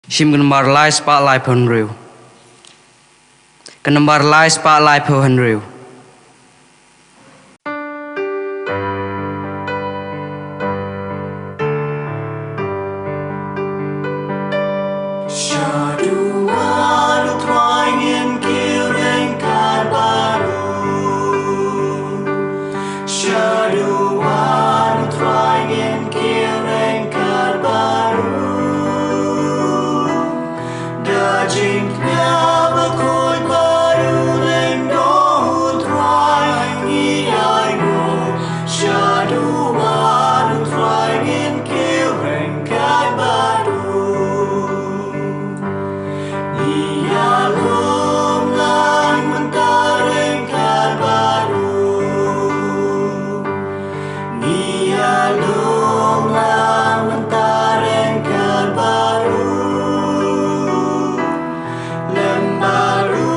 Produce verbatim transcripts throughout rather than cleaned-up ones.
Shim ka nambar lai spah laiphew hynriew. Ka nambar lai spah laiphew hynriew. Shaduh U Trai ngin kiew ryngkat bad u. Shaduh U Trai ngin kiew ryngkat bad u. Da jingkñia bakhuid bad u lyngdoh U Trai ngi ainguh. Shaduh U Trai ngin kiew ryngkat bad u. Ngi ïalum lang mynta ryngkat bad u. Ngi ïalum lang mynta ryngkat bad u. Lem bad u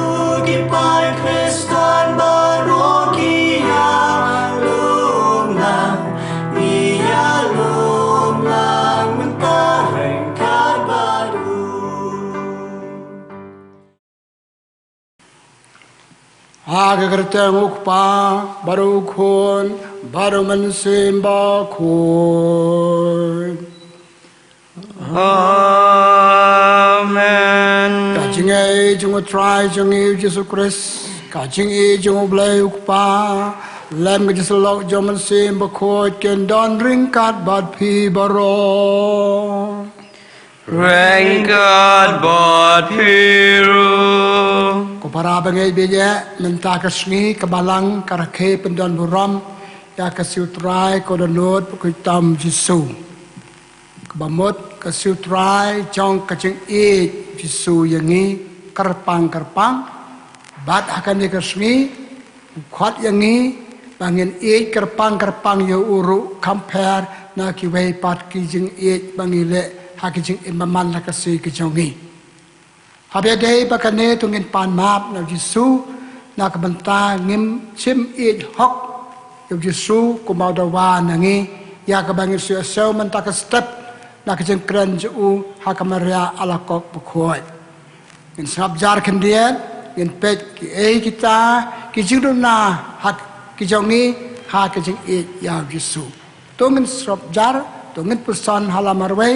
ki paid Khristan baroh ki ïalum lang. Ngi ïalum lang mynta ryngkat bad u. Ha ka kyrteng U Kpa, bad U Khun, bad U Mynsiem Bakhuid. Amen. Ka jingïeit jong U Trai jong ngi U Jisu Khrist, ka jingïeit jong U Blei U Kpa, lem ka jingïasyllok jong U Mynsiem Bakhuid kin don ryngkat bad phi baroh. Ryngkat bad phi ruh. Ko para bangeit baieit, mynta ka sngi ka Balang ka rakhe pyndonburom ïa ka sngi U Trai ko dohnud bakhuid tam Jisu. Kaba mut ka sngi U Trai jong ka jingïeit Jisu ïa ngi kyrpang kyrpang. Bad ha kane ka sngi u khot ïa ngi ba ngin ïeit kyrpang kyrpang ïa u ruh, kham pher na kiwei pat ki jingïeit ba ngi leh ha ki jingim bymman la ka sngi ka jong ngi. Haba ïadei bad kane to ngin pan map na U Jisu, na ka bynta ngim shym ïeit hok ïa U Jisu kumba u dawa na ngi, ïa kaba ngin shu ïasiew mynta ka step na ka jingkren jong u ha ka Maria Alakok Bakhuid. Ngin sngap jar khyndiat, ngin peit kiei kita ki jingduna ha ki jong ngi ha ka jingïeit ïa U Jisu. To ngin sngap jar, to ngin puson ha la marwei,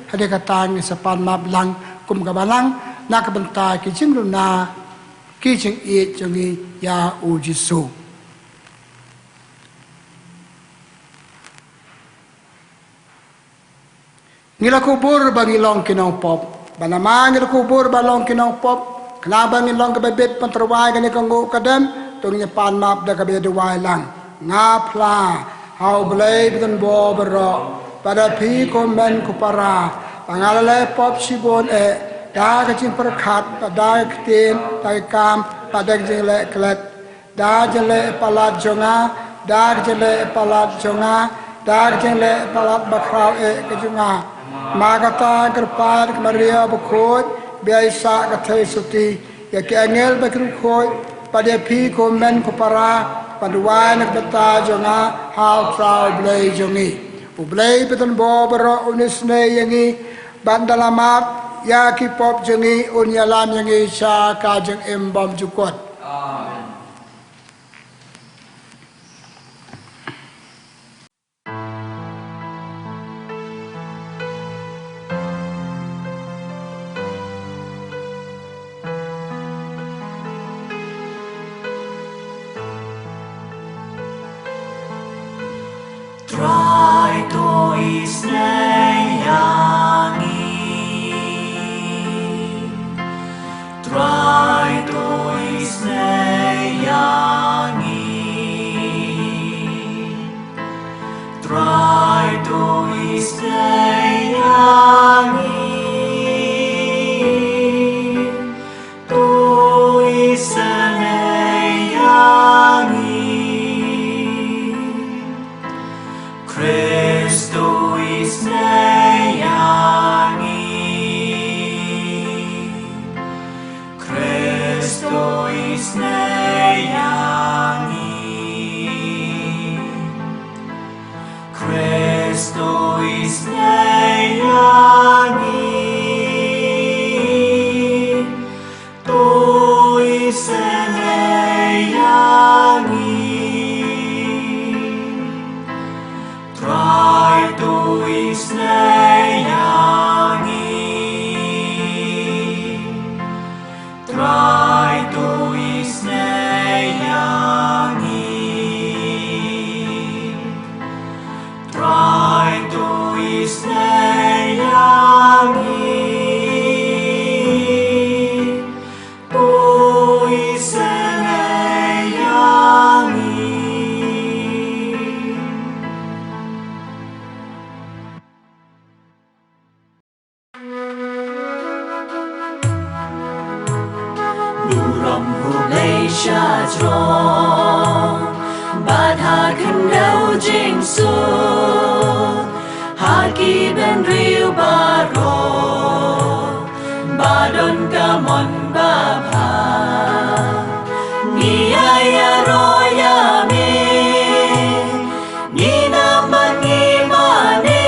hadien kata ngin sa pan map lang kum ka Balang na ka bynta ki jingduna ki jingïeit jong ngi ïa U Jisu. Ngi la kubur ba ngi long ki nongpop. Bad namar ngi la kubur ba long ki nongpop, khnang ba ngin long kiba bit ban tyrwa ïa kane ka nguh ka dem, to ngin pan map da kaba ïa duwai lang. Nga phla ha U Blei Badonbor baroh, bad ha phi ko hynmen ko para, ba nga la leh pop shibun eh, da ka jingpyrkhat, bad da ka ktien, da ka kam, bad da ka jingleh klet. Da ka jingleh palat jong nga, da ka jingleh palat jong nga, da ka jingleh palat bakhraw eh ka jong nga. Namar kata nga kyrpad ïa ka Maria Bakhuid, ba ïai sah ka theisotti, ïa ki angel bad ki riewkhuid, bad ïa phi ko hynmen ko para, ban duwai na ka bynta jong nga ha U Trai U Blei jong ngi. U Blei Badonbor baroh un isynei ïa ngi, bad da la map ïa ki pop jong ngi un ïalam ïa ngi sha ka jingim bymjukut. Amen. Trai to isynei ïa ngi. Trai to isynei ïa ngi. Trai to isynei ïa ngi. To isynei ïa ngi. Khrist to isynei ïa ngi. Khrist to isynei ïa ngi. Khrist to isynei ïa ngi. Isnei ïa ngi. Trai, to isnei ïa ngi. Trai, to isnei ïa ngi. To isnei ïa ngi. Burom u Blei sha jrong, bad ha khyndew jingsuk, ha ki bynriew baroh, ba don ka mon babha. Ngi ai ïaroh ïa me, ngi nam bad ngi mane,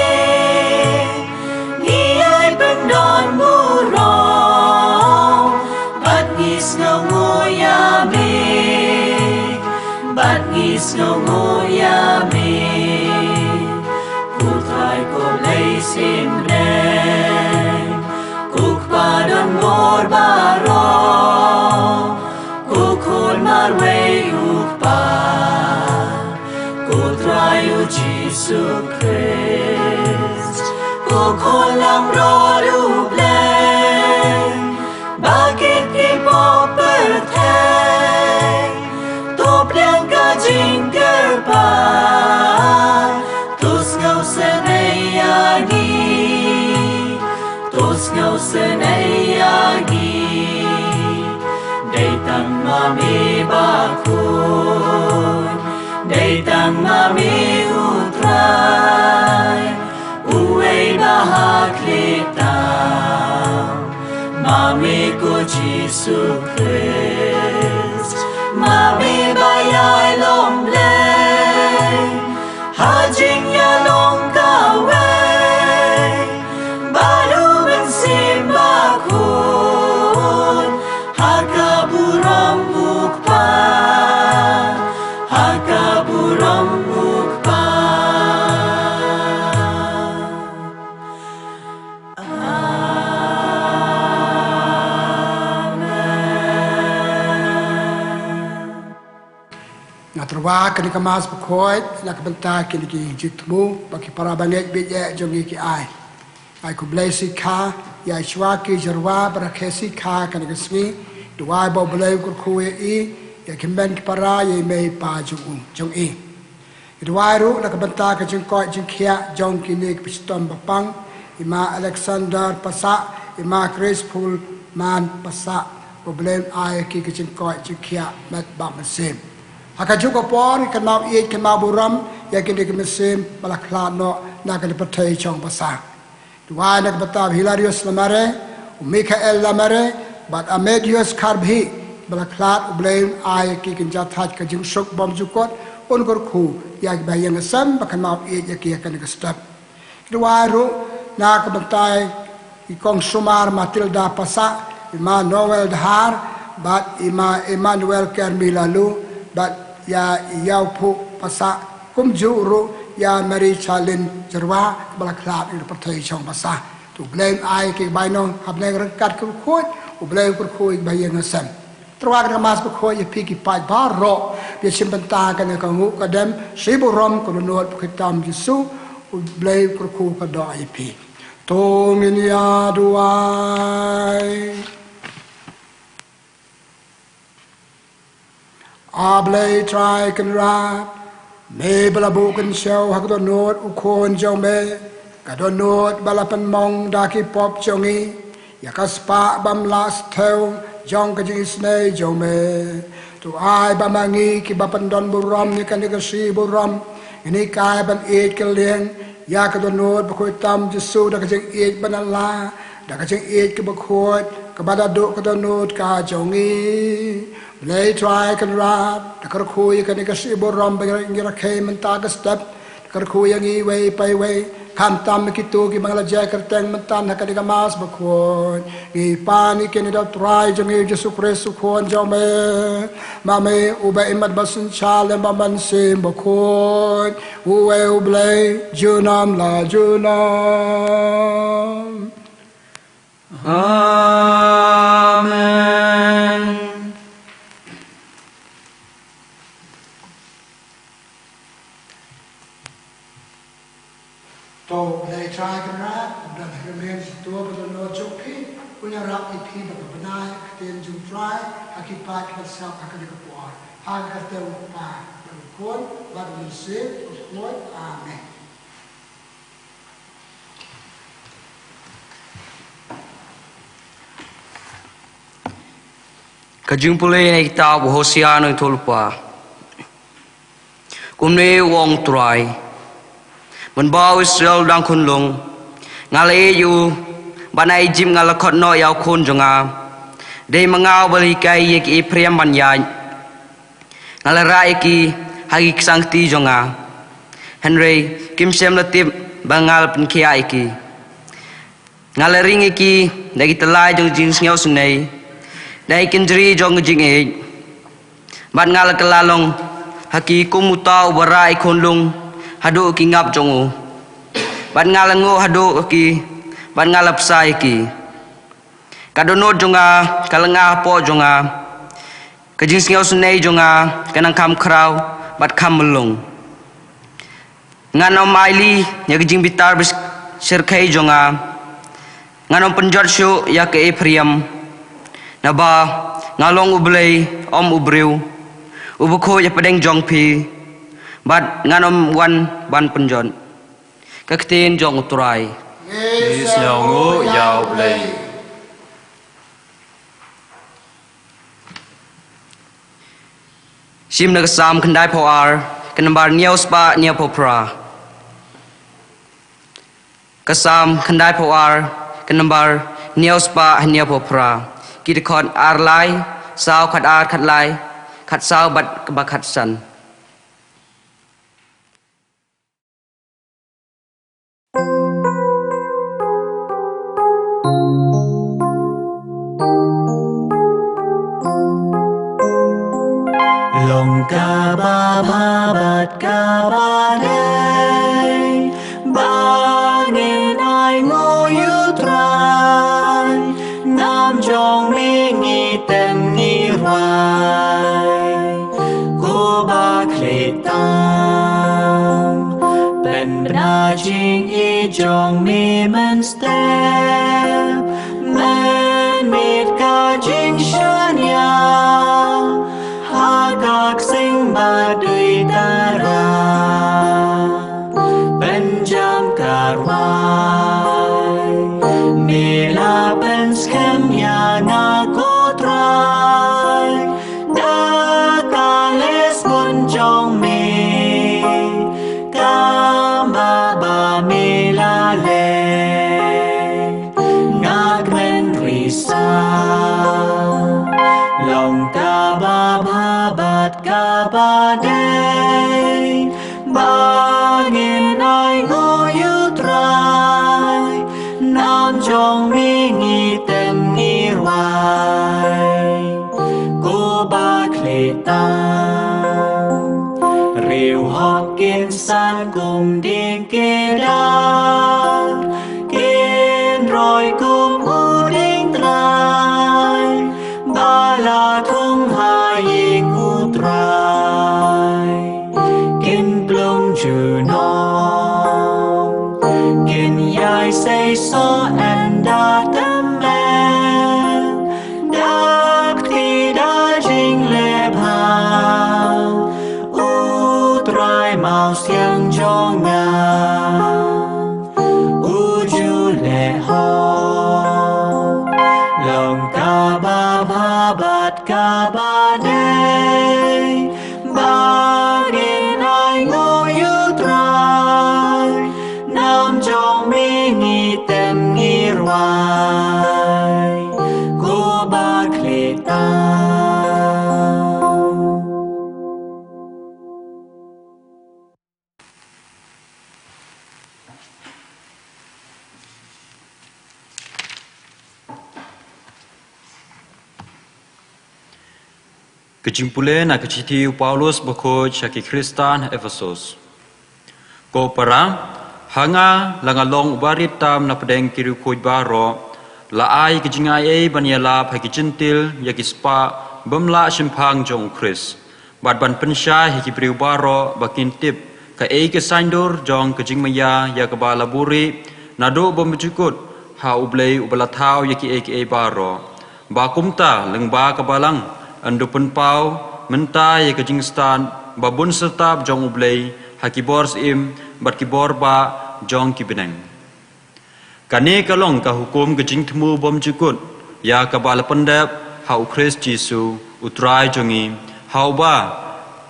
ngi ai pyndonburom, bad ngi sngewnguh ïa me, bad ngi sngewnguh ïa me. Ko Trai ko Blei symbai, ko Kpa donbor baroh, ko Khun marwei u Kpa, ko Trai u Jisu Khrist, ko Khun langbrot u Blei, ba kit ki pop pyrthei, to pdiang ka jingkyrpad, to sngewsynei ïa ngi, to sngewsynei ïa ngi. Dei tang ma me Bakhuid, dei tang ma me u Trai, uwei ba ha khlieh tam, ma me ko Jisu Khrist, ma me ba ïai long Blei, ha jingïalong kawei bad u Mynsiem Bakhuid, ha ka burom u Kpa, ha ka burom u Kpa. Amen. Nga tyrwa kane ka Mass Bakhuid na ka bynta kine ki jingthmu ba ki para bangeit bad eh jong ngi ki ai. Ai khublei shikha ïa shuwa ki jingrwai ba rakhe shikha kane ka sngi. Duwai ba U Blei u kyrkhu ïa i, ïa ki hynmen ki para, ïa i mei i pa jong u, jong i. Duwai ruh na ka bynta ka jingkoit jingkhiah jong kine ki ba shitom ba pang, i Ma Alexander Passah, i Ma Grace Pullman Passah, U Blei un ai ïa ki ka jingkoit jingkhiah met bad mynsiem. Ha kajuh ka por ngi kynmaw ïeit kynmaw burom ïa kine ki mynsiem ba la khlad noh na kane ka pyrthei jong ba sah. Duwai na ka bynta u Hilarius Lamare, u Michael Lamare, bad Amedius Kharbhih, ba la khlad. U Blei un ai ïa ki kynja thait ka jingsuk bymjukut, un kyrkhu ïa ki ba ïeng ïasem, ba kynmaw ïeit ïa ki ha kane ka step. Duwai ruh na ka bynta i kong sumar Matilda Passah, i Ma Noel Dhar, bad i Ma Emmanuel Kermi Laloo, bad ïa i Ïawphuh Passah, kumjuh ruh ïa Mary Charlene Jyrwa, ba la khlad na ka pyrthei jong ba sah. To U Blei un ai ïa ki bainong ha bneng ryngkat ki bakhuid, U Blei u kyrkhu ïa ki ba ïeng ïasem. Tyrwa kane ka Mass Bakhuid ïa phi ki paid baroh ba ïashim bynta ha kane ka nguh ka dem, shi burom ka dohnud bakhuid tam Jisu, U Blei u kyrkhu ka doh ïa phi. To ngin ïa duwai. A Blei Trai Kynrad, me ba la buh kynshew ha ka dohnud u Khun jong me, ka dohnud ba la pynmong da ki pop jong ngi, ïa ka spah bym lah sthew jong ka jingisynei jong me. To ai ba ma ngi ki ba pyndon burom ïa kane ka shi burom, ngin hikai ban ïeit kylliang ïa ka dohnud bakhuid tam Jisu da ka jingïeit ba na la, da ka jingïeit ka bakhuid, kaba da duh ka dohnud ka jong ngi. Blei Trai Kynrad, da kyrkhu ïa kane ka shi burom ba ngi rakhe mynta ka step, da kyrkhu ïa ngi iwei pa iwei, Khamtam kito kiba nga la jia kyrteng mynta ha kane ka Mass bakhuid, ngi pan ïa kine da u Trai jong ngi Jisu Khrist u Khun jong me. Ma me uba im bad ba synshar lem bad U Mynsiem Bakhuid, uwei U Blei junom la junom. Amen. To U Blei Trai Kynrad, u don ha ka mynsiem, to ba don jong phi, un ïarap ïa phi bad ba bnai, ka ktien jong U Trai ha ki paid ki ban sngap ha kane ka por. Ha ka kyrteng U Kpa bad U Khun bad U Mynsiem Bakhuid. Amen. Ka jingpule na kitab u Hosea nongïathuhlypa. Kumne u ong U Trai: Mynba u Israel u dang khunlung, nga la ïeit ïa u, bad na Ijipt nga la khot noh ïa u khun jong nga. Dei ma nga uba la hikai ïa ki Ephraim ban ïaid. Nga la rah ïa ki ha ki ksang kti jong nga, hynrei kim shym la tip ba nga la pynkhiah ïa ki. Nga la ring ïa ki da ki tyllai jong ka jingsngewsynei, da ki kynjri jong ka jingïeit. Bad nga la kylla long ha ki kum uta uba rah ïa ki khunlung haduh ki ngap jong u. Bad nga la nguh haduh ki, bad nga la bsa ïa ki. Ka dohnud jong nga ka la nga hapoh jong nga. Ka jingsngewsynei jong nga ka nang kham khraw bad kham myllung. Ngan ym ailad ïa ka jingbitar bashyrkhei jong nga. Ngan ym pynjot shuh ïa ka Ephraim. Naba nga long U Blei, ym u briew, uba khuid hapdeng jong phi, bad ngan ym wan ban pynjot. Ka ktien jong U Trai. Ngi sngewnguh ïa U Blei. Shim na ka Salm khyndaiphew ar, ka nambar hynñiewspah hynñiewphew phra. Ka Salm khyndaiphew ar, ka nambar hynñiewspah hynñiewphew phra. Ki dkhot ar lai, saw, khat ar, khat lai, khat saw bad kaba khat san. Long kaba bha bad kaba dei ba ngin ainguh ïa U Trai, nam jong me ngi tem ngi rwai. Ko ba khlieh tam, pynbna jingïeit jong me mynstep, mynmiet ka jingshaniah ha ka ksing ba dei tara. Pynjam ka rwai, me la pynskhem ïa nga ko Trai, da ka leh sbun jong me, kumba ba me la leh. Nga kmen risa, long kaba bha bad kaba dei ba ngin ainguh ïa U Trai, nam jong me ngi tem ngi rwai. Ko ba khlieh tam, riew hok kin san kum dieng kedar, kin roi kum u dieng trai ba la thung ha ïing U Trai. Kin plung junom, kin ïai seisoh ynda tymmen, da kti da jingleh bha. U Trai Mawsiang jong nga, u ju leh hok. Long kaba bha bad kaba dei ba ngin ainguh ïa U Trai, nam jong me ngi tem ngi rwai. Ko ba khlieh tam. Ka jingpule na ka shithi u Paulus bakhuid sha ki Khristan ha Ephesus. Ko para, ha nga la nga long uba rit tam na pdeng ki riewkhuid baroh, la ai ka jingai ei ban ïalap ha ki Jentil ïa ki spah bym lah shemphang jong u Khrist, bad ban pynshai ha ki briew baroh ba kin tip kaei ka saiñdur jong ka jingmaïa ïa kaba la buhrieh naduh bymjukut ha U Blei uba la thaw ïa kiei kiei baroh. Ba kumta lyngba ka Balang yn dup pynpaw mynta ïa ka jingstad ba bun syrtap jong U Blei ha ki bor syiem bad ki bor bah jong ki bneng. Kane ka long ka hukum ka jingthmu bymjukut ïa kaba la pyndep ha u Khrist Jisu u Trai jong ngi, ha uba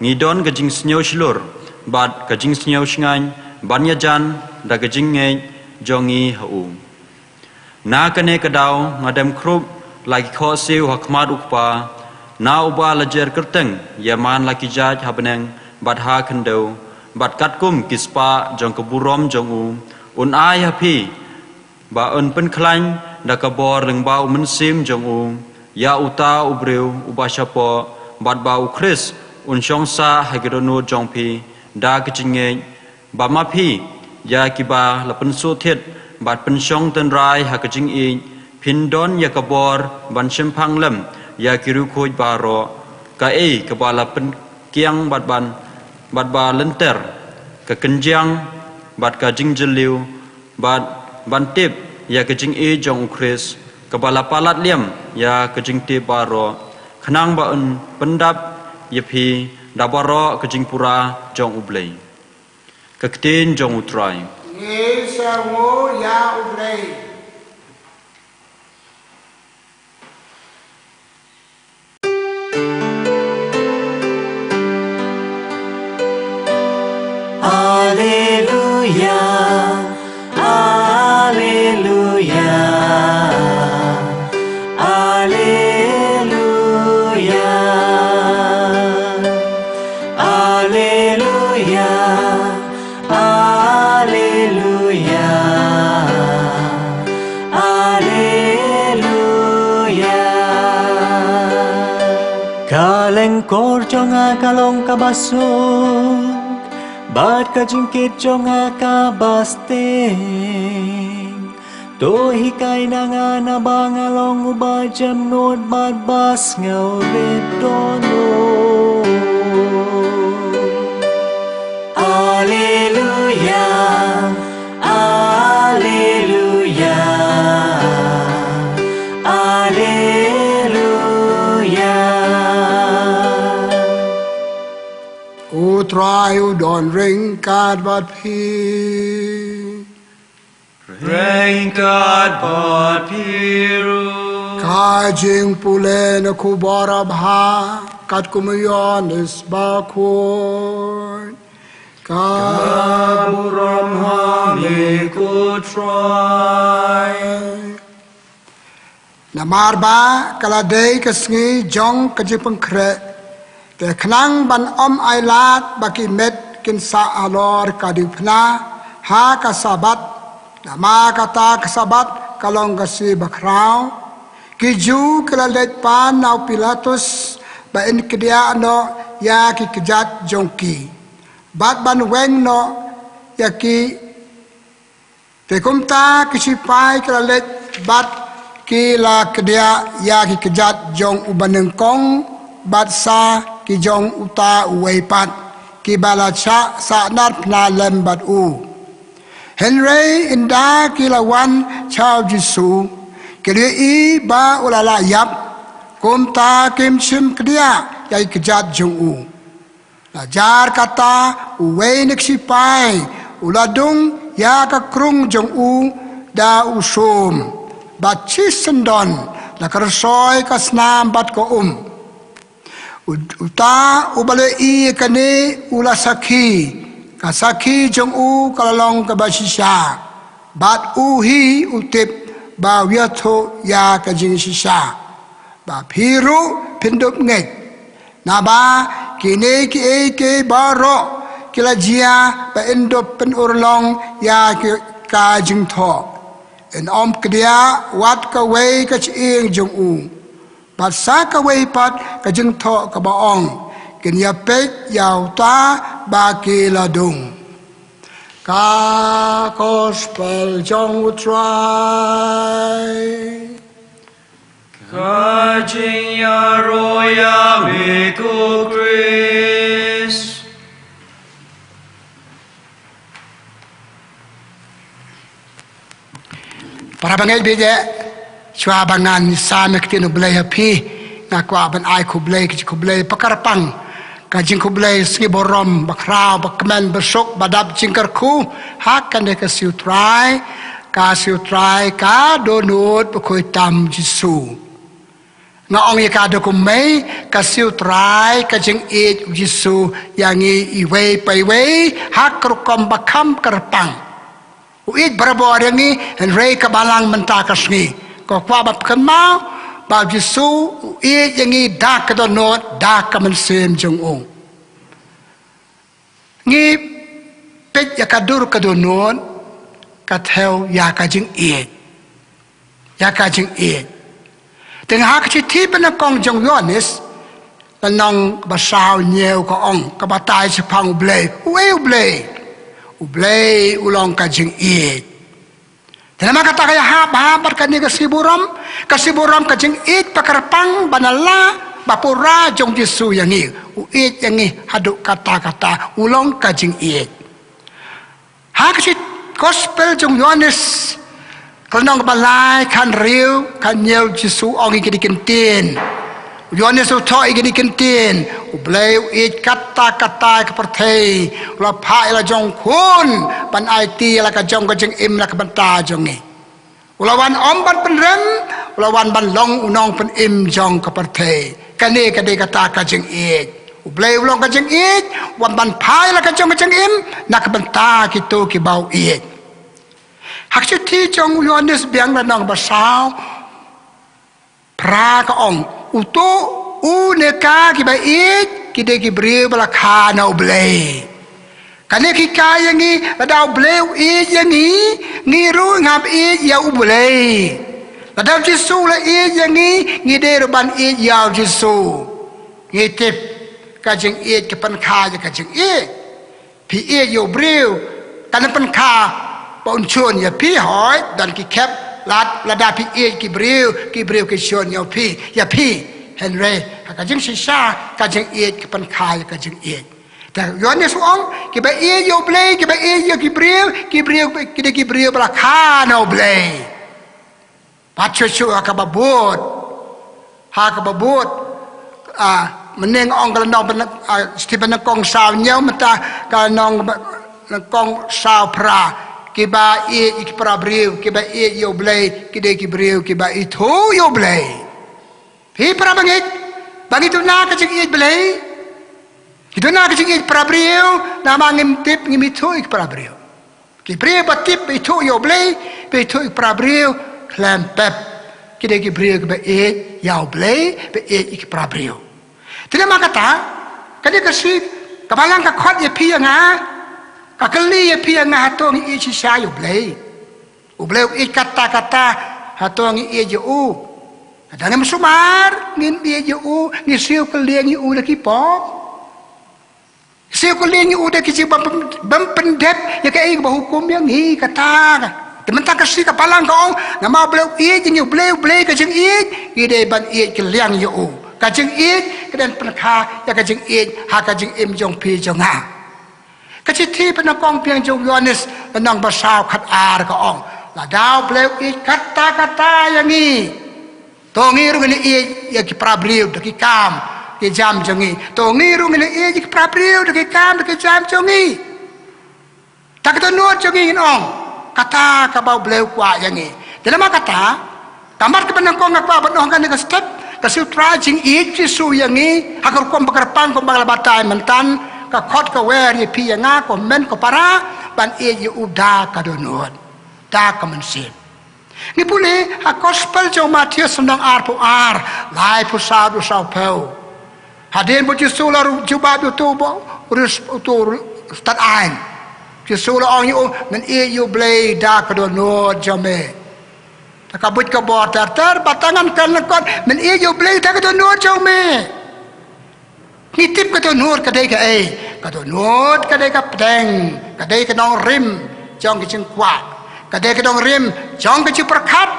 ngi don ka jingsniew shlur bad ka jingsniew shngaiñ ban ïajan da ka jingngeit jong ngi ha u. Na kane ka daw nga dem khrup la ki khohsiew ha khmat u Kpa, na uba la jer kyrteng ïa man la ki jait ha bneng bad ha khyndew, bad katkum ki spah jong ka burom jong u, un ai ha phi ba yn pynkhlaiñ da ka bor lyngba u Mynsiem jong u ïa uta u briew uba shapoh, bad ba u Khrist un shong sah ha ki dohnud jong phi da ka jingngeit, ba ma phi ïa kiba la pynsuhthied bad pynshong tynrai ha ka jingïeit, phin don ïa ka bor ban shemphang lem ïa ki riewkhuid baroh, kaei kaba la pynkiang bad ban, bad ba lynter ka kynjiang bad ka jingjylliew, bad ban tip ïa ka jingïeit jong u Khrist kaba la palat liam ïa ka jingtip baroh, khnang ba yn pyndap ïa phi da baroh ka jingpura jong U Blei. Ka ktien jong u Trai. Ngi sngewnguh ïa U Blei. Alleluia, alleluia, alleluia, alleluia, alleluia, alleluia. Ka lyngkor jong nga ka long kaba suk, bad ka jingkit jong nga kaba sting. To hikai na nga naba nga long uba jemnud bad ba sngewrit dohnud. Alleluia, alleluia, alleluia. U Trai u don ryngkat bad phi. Ryngkat bad phi ruh. Ka jingpule na ka Khubor Babha katkum u Ïoannis Bakhuid. Ka burom ha me ko Trai. Namar ba ka la dei ka sngi jong ka jingpynkhreh, te khnang ban ym ailad ba ki met kin sah halor ka diengphna ha ka Sabbath, namar kata ka Sabbath ka long ka sngi bakhraw, ki Jiw ki la leit pan na u Pilatus ba un kdiah noh ïa ki kjat jong ki, bad ban weng noh ïa ki. Te kumta ki shipai ki la leit bad ki la kdiah ïa ki kjat jong u banyngkong bad sa ki jong uta uwei pat, kiba la shah sahnarphna lem bad u. Hynrei ynda ki la wan sha u Jisu, ki la ïohi ba u la lah ïap, kumta kim shym kdiah ïa ki kjat jong u. La jar kata, uwei na ki shipai u la dung ïa ka krung jong u da u sum, bad shisyndon la ka rysoi, ka snam bad ka um. U-, uta uba la ïohi ïa kane u la sakhi, ka sakhi jong u ka la long kaba shisha, bad u hi u tip ba u ïathuh ïa ka jingshisha. Ba phi ruh phin dup ngeit. Naba kine kiei kiei baroh ki la jia ba un dup pynurlong ïa ki, ka jingthoh. Un ym kdiah wat kawei ka shyieng jong u. Bad sa kawei pat ka jingthoh kaba ong, kin ïa peit ïa uta ba ki la dung. Ka Gospel jong U Trai. Ka jingïaroh ïa me ko Khrist. Para bangeit bad ïa, shuwa ba ngan sam ïa ka ktien U Blei ha phi, nga kwah ban ai khublei, ka jingkhublei ba kyrpang, ka jingkhublei sngi burom, ba khraw, ba kmen, ba suk, ba dap jingkyrkhu ha kane ka sngi U Trai, ka sngi U Trai, ka dohnud bakhuid tam U Jisu. Nga ong ïa ka da kumne, ka sngi U Trai, ka jingïeit U Jisu ïa ngi iwei pa iwei ha ka rukom ba kham kyrpang. U ïeit barabor ïa ngi, hynrei ka Balang mynta ka sngi, ka kwah ban pynkynmaw ba U Jisu u ïeit ïa ngi da ka dohnud, da ka mynsiem jong u. Ngi peit ïa ka dur ka dohnud, ka thew ïa ka jingïeit. Ïa ka jingïeit. Te ha ka shithi banyngkong jong u Ïoannis, lynnong ba saw hynñiew ka ong, ka batai shaphang U Blei. Uei U Blei? U Blei u long ka jingïeit. Te namar kata ka ïahap bha bad kane ka sngi burom, ka sngi burom ka jingïeit ba kyrpang, ba nylla, ba pura jong U Jisu ïa ngi. U ïeit ïa ngi haduh katta katta, u long ka jingïeit. Ha ka shithi Gospel jong u Ïoannis, ka lynnong kaba lai, ka hynriew, ka hynñiew, U Jisu u ong ïa kine ki ktien. U Ïoannis u thoh ïa kine ki ktien. U Blei u ïeit katta katta ïa ka pyrthei, u la phah ïa la jong u Khun ban aiti ïa la ka jong ka jingim na ka bynta jong ngi. U la wan ym ban pynrem, u la wan ban long u nongpynim jong ka pyrthei. Kane ka dei kata ka jingïeit. U Blei u long ka jingïeit, u wan ban phah ïa la ka jong ka jingim na ka bynta kito kiba u ïeit. Ha ka shithi jong u Ïoannis biang, lynnong ba saw phra, ka ong, uto u ne ka kiba ïeit ki dei ki briew ba la kha na U Blei. Kane ka hikai ïa ngi, lada U Blei u ïeit ïa ngi, ngi ruh ngi hap ïeit ïa U Blei. Lada U Jisu u la ïeit ïa ngi, ngi dei ruh ban ïeit ïa U Jisu. Ngi tip ka jingïeit ka pynkha ïa ka jingïeit. Phi ïeit ïa u briew, kan pynkha ba un shun ïa phi, hooid, don ki khep, lad, lada phi ïeit ki briew, ki briew ki shun ïa phi, ïa phi. Hynrei ha ka jingshisha, ka jingïeit ka pynkha ïa ka jingïeit. Te u Ïoannis u ong, kiba ïeit ïa U Blei, kiba ïeit ïa ki briew, ki briew, ki dei ki briew ba la kha na U Blei. Bad shuh shuh ha kaba bud, ha kaba bud, ah, mynne nga ong ka lynnong ba nyng-, ah, shithi banyngkong saw hynñiew, mynta ka lynnong ba nyngkong saw phra. Kiba ïeit ïa ki para briew, kiba ïeit ïa U Blei, ki dei ki briew kiba ithuh ïa U Blei. Phi para bangeit, ba ngi duna ka jingïeit Blei, ngi duna ka jingïeit para briew, namar ngim tip, ngim ithuh ïa ki para briew. Ki briew ba tip, ba ithuh ïa U Blei, ba ithuh ïa ki para briew khlem pep. Ki dei ki briew kiba ïeit ïa U Blei, ba ïeit ïa ki para briew. Te namar kata, ka dei ka sngi, ka Balang ka khot ïa phi ïa nga, ka kylli ïa phi ïa nga, hato ngi ïeit shisha ïa U Blei? U Blei u ïeit katta katta, hato ngi ïeit ïa u? Lada ngim sumar, ngim ïeit ïa u, ngi siew kylliang ïa u da ki pop. Siew kylliang ïa u da ki jing bym, bym pyndep ïa kaei kaba hukum ïa ngi, kata. Te mynta ka sngi ka Balang ka ong, namar U Blei u ïeit ïa ngi, U Blei, U Blei ka jingïeit, ngi dei ban ïeit kylliang ïa u. Ka jingïeit ka dang pynkha ïa ka jingïeit ha ka jingim jong phi jong nga. Ka shithi banyngkong biang jong u Ïoannis, lynnong ba saw khatar, ka ong, lada U Blei u ïeit katta katta ïa ngi, to ngi ruh ngin ïeit ïa ki para briew da ki kam ki jam jong ngi. To ngi ruh ngin ïeit ïa ki para briew da ki kam da ki jam jong ngi. Da ka dohnud jong ngi ngin ong, kata kaba U Blei u kwah ïa ngi. Te namar kata, ka mat kaba nyngkong nga kwah ban ong ha kane ka step, ka sngi U Trai, jingïeit U Jisu ïa ngi ha ka rukom ba kyrpang kumba nga la batai mynta, ka khot ka wer ïa phi ïa nga, ko hynmen ko para, ban ïeit ïa u da ka dohnud, da ka mynsiem. Ngi pule ha Gospel jong u Mathaios lynnong arphew ar, laiphew saw haduh sawphew. Hadien ba u Jisu u la jubab ïa uto uba u riewstad aiñ, u Jisu u la ong ïa u, men ïeit ïa U Blei da ka dohnud jong me. Da ka buit ka bor ter ter, bad tang ngan kren lyngkot, men ïeit ïa U Blei da ka dohnud jong me. Ngi tip ka dohnud ka dei kaei? Ka dohnud ka dei ka pdeng, ka dei ka nongrim jong ka jingkwah, ka dei ka nongrim jong ka jingpyrkhat,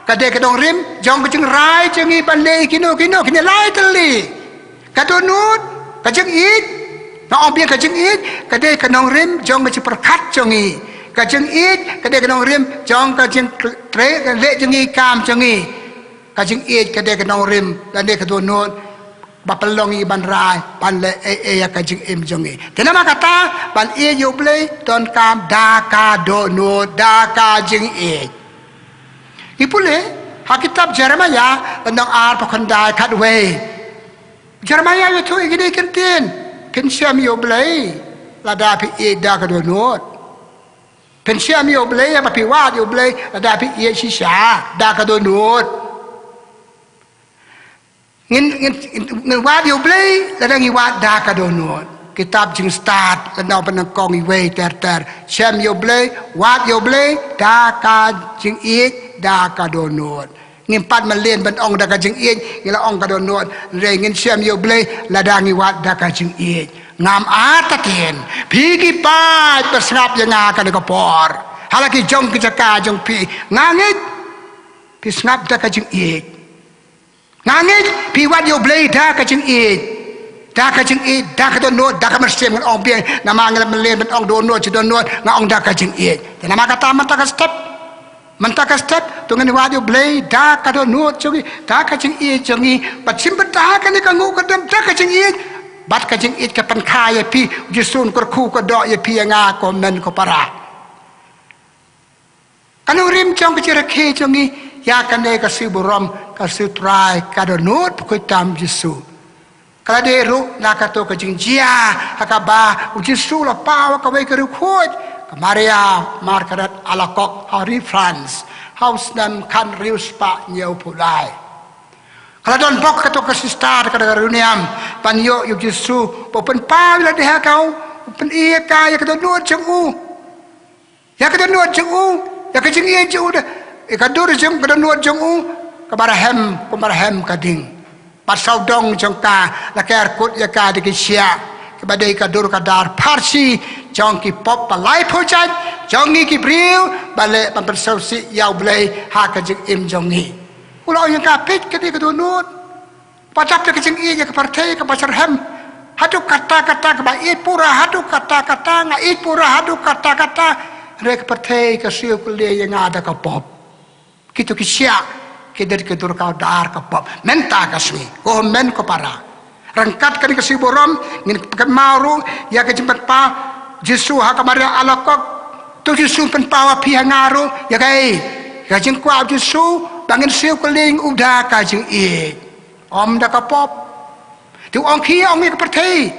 ka dei ka nongrim jong ka jingrai jong ngi ban leh kino kino, kine lai tylli. Ka dohnud, ka jingïeit, nga ong biang ka jingïeit, ka dei ka nongrim jong ka jingpyrkhat jong ngi. Ka jingïeit, ka dei ka nongrim jong ka jingtrei, ka leh jong ngi kam jong ngi. Ka jingïeit ka dei ka nongrim, lane ka dohnud, ba pynlong ïa ngi ban rai, ban leh ei ei ïa ka jingim jong ngi. Te namar kata, ban ïeit ïa U Blei, donkam da ka dohnud, da ka jingïeit. Ngi pule, ha kitab Jeremaïah, lynnong ar, dkhot khyndai, khatwei. Jeremaïah u ïathuh ïa kine ki kyntien. Phin shem ïa U Blei, lada phi ïeit da ka dohnud. Phin shem ïa U Blei, ba phi wad ïa U Blei, lada phi ïeit shisha, da ka dohnud. Ngin, ngin, ngin wad ïa U Blei, lada ngi wad da ka dohnud. Kitab Jingstad, lynnong ba nyngkong iwei ter ter. Shem ïa U Blei, wad ïa U Blei, da ka jingïeit, da ka dohnud. Ngim pat mlien ban ong da ka jingïeit, ngi la ong ka dohnud. Hynrei ngin shem ïa U Blei, lada ngi wad da ka jingïeit. Ngam artatien, phi ki paid ba sngap ïa nga kane ka por. Ha la ki jong ki jaka jong phi, nga ngeit, phi sngap da ka jingïeit. Nga ngeit, phi wad ïa U Blei da ka jingïeit. Da ka jingïeit, da ka dohnud, da ka mynsiem ngan ong biang, namar ngi la mlien ban ong dohnud, shi dohnud, nga ong da ka jingïeit. Te namar kata mynta ka step. Mynta ka step, to ngin wad ïa U Blei, da ka dohnud jong ngi, da ka jingïeit jong ngi, bad shim bynta ha kane ka nguh ka dem, da ka jingïeit, bad ka jingïeit ka pynkha ïa phi, U Jisu un kyrkhu kyrdoh ïa phi ïa nga ko hynmen ko para. Ka nongrim jong ka jingrakhe jong ngi, ïa kane ka sngi burom, ka sngi Trai, ka dohnud bakhuid tam Jisu. Ka la dei ruh na kato ka jingjia, ha kaba, U Jisu u la paw ha kawei ka riewkhuid, ka Maria Margaret Alacoque, ha ri France, ha u snem khathynriew spah hynñiewphew lai. Ka la don bok kato ka sister, ka da ka riewniam, ban ïoh ïa U Jisu, ba u pynpaw ïalade ha ka, u pyni ïa ka, ïa ka dohnud jong u. Ïa ka dohnud jong u, ïa ka jingïeit jong u da, ïa ka dur jong, ka dohnud jong u, kaba rhem, kumba rhem ka ding. Bad sawdong jong ka, la ker kut ïa ka da ki shiah, kaba dei ka dur ka dar pharshi, jong ki pop ba laiphew jait, jong ngi ki briew, ba leh ban pynsngewsih ïa U Blei, ha ka jingim jong ngi. U la ong ïa ka peit ka dei ka dohnud. Ba dap da ka jingïeit ïa ka pyrthei kaba syrhem. Haduh katta katta kaba ïeit pura, haduh katta katta nga ïeit pura, haduh katta katta. Hynrei ka pyrthei ka siew kylliang ïa nga da ka pop. Kito ki shiah, ki dei ki dur ka dar ka pop. Mynta ka sngi, ko hynmen ko para. Ryngkat kane ka sngi burom, ngin kynmaw ruh, ïa ka jingpynpaw, Jisu ha ka Maria Alacoque. To Jisu pynpaw ha phi ha nga ruh, ïa kaei. Ka jingkwah Jisu, ba ngin siew kylliang u da ka jingïeit. Ym da ka pop. Te u ong ki ong ïa ka pyrthei.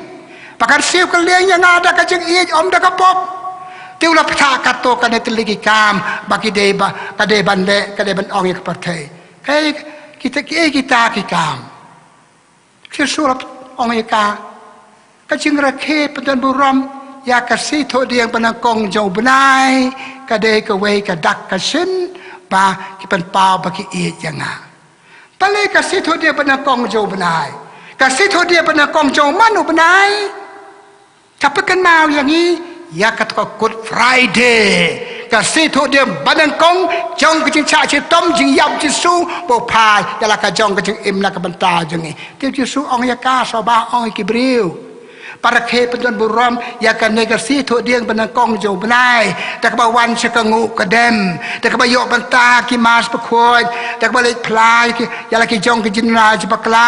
Ba kan siew kylliang ïa nga da ka jingïeit ym da ka pop. Te u la pynthah kato kane tylli ki kam. Ba ki dei ba, ka dei ban leh, ka dei ban ong ïa ka pyrthei. Kaei kita, kiei kita ki kam. Jisu la ong ïa ka. Ka jingrakhe pyndonburom, ïa ka sngi thohdieng banyngkong jong u bnai, ka dei kawei ka dak ka shin, ba ki pynpaw ba ki ïeit ïa nga. Balei ka sngi thohdieng banyngkong jong u bnai? Ka sngi thohdieng banyngkong jong u man u bnai? Ka pynkynmaw ïa ngi, ïa kato ka Good Friday. Ka sngi thohdieng banyngkong, jong ka jingshah shitom, jingïap Jisu, ba u phai, ïa la ka jong ka jingim na ka bynta jong ngi. Te Jisu ong ïa ka, sngewbha ong ïa ki briew. Ba rakhe pyndonburom, ïa kane ka sngi thohdieng banyngkong jong u bnai. Da kaba wan sha ka nguh ka dem. Da kaba ïoh bynta ki mass bakhuid. Da kaba leit phla ïa ki, ïa la ki jong ki jingrwai jingpakla.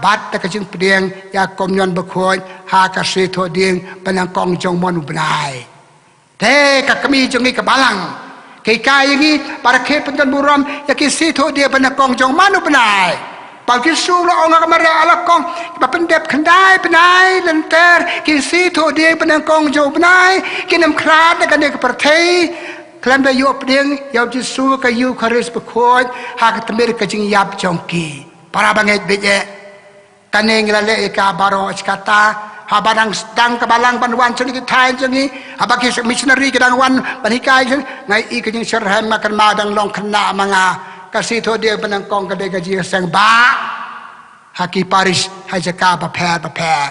Bad da ka jingpdiang, ïa ka komunion bakhuid. Ha ka sngi thohdieng banyngkong jong u man u bnai. Te ka kmie jong ngi ka balang. Ki hikai ïa ngi, ba rakhe pyndonburom, ïa ki sngi thohdieng banyngkong jong u man u bnai. Ba u Jisu u la ong ha ka Maria Alacoque, ba pyndep khyndai bnai lynter, ki sngi thohdieng banyngkong jong u bnai, kin ym khlad na kane ka pyrthei, khlem da ïoh pdiang, ïa u Jisu ka Eukharist bakhuid, ha ka tmier ka jingïap jong ki. Para bangeit beit eh. Kane ngi la leh ïa ka baroh shi katta, haba dang sdang ka balang ban wan sha kine ki thaiñ jong ngi, haba ki missionary ki dang wan ban hikai jong ngi, nga ïohi ka jingshitrhem, nga kynmaw dang long khynnah ma nga. Ka Sngi Thohdieng Ba Nyngkong ka dei ka jingïaseng bah ha ki parish ha jaka bapher bapher.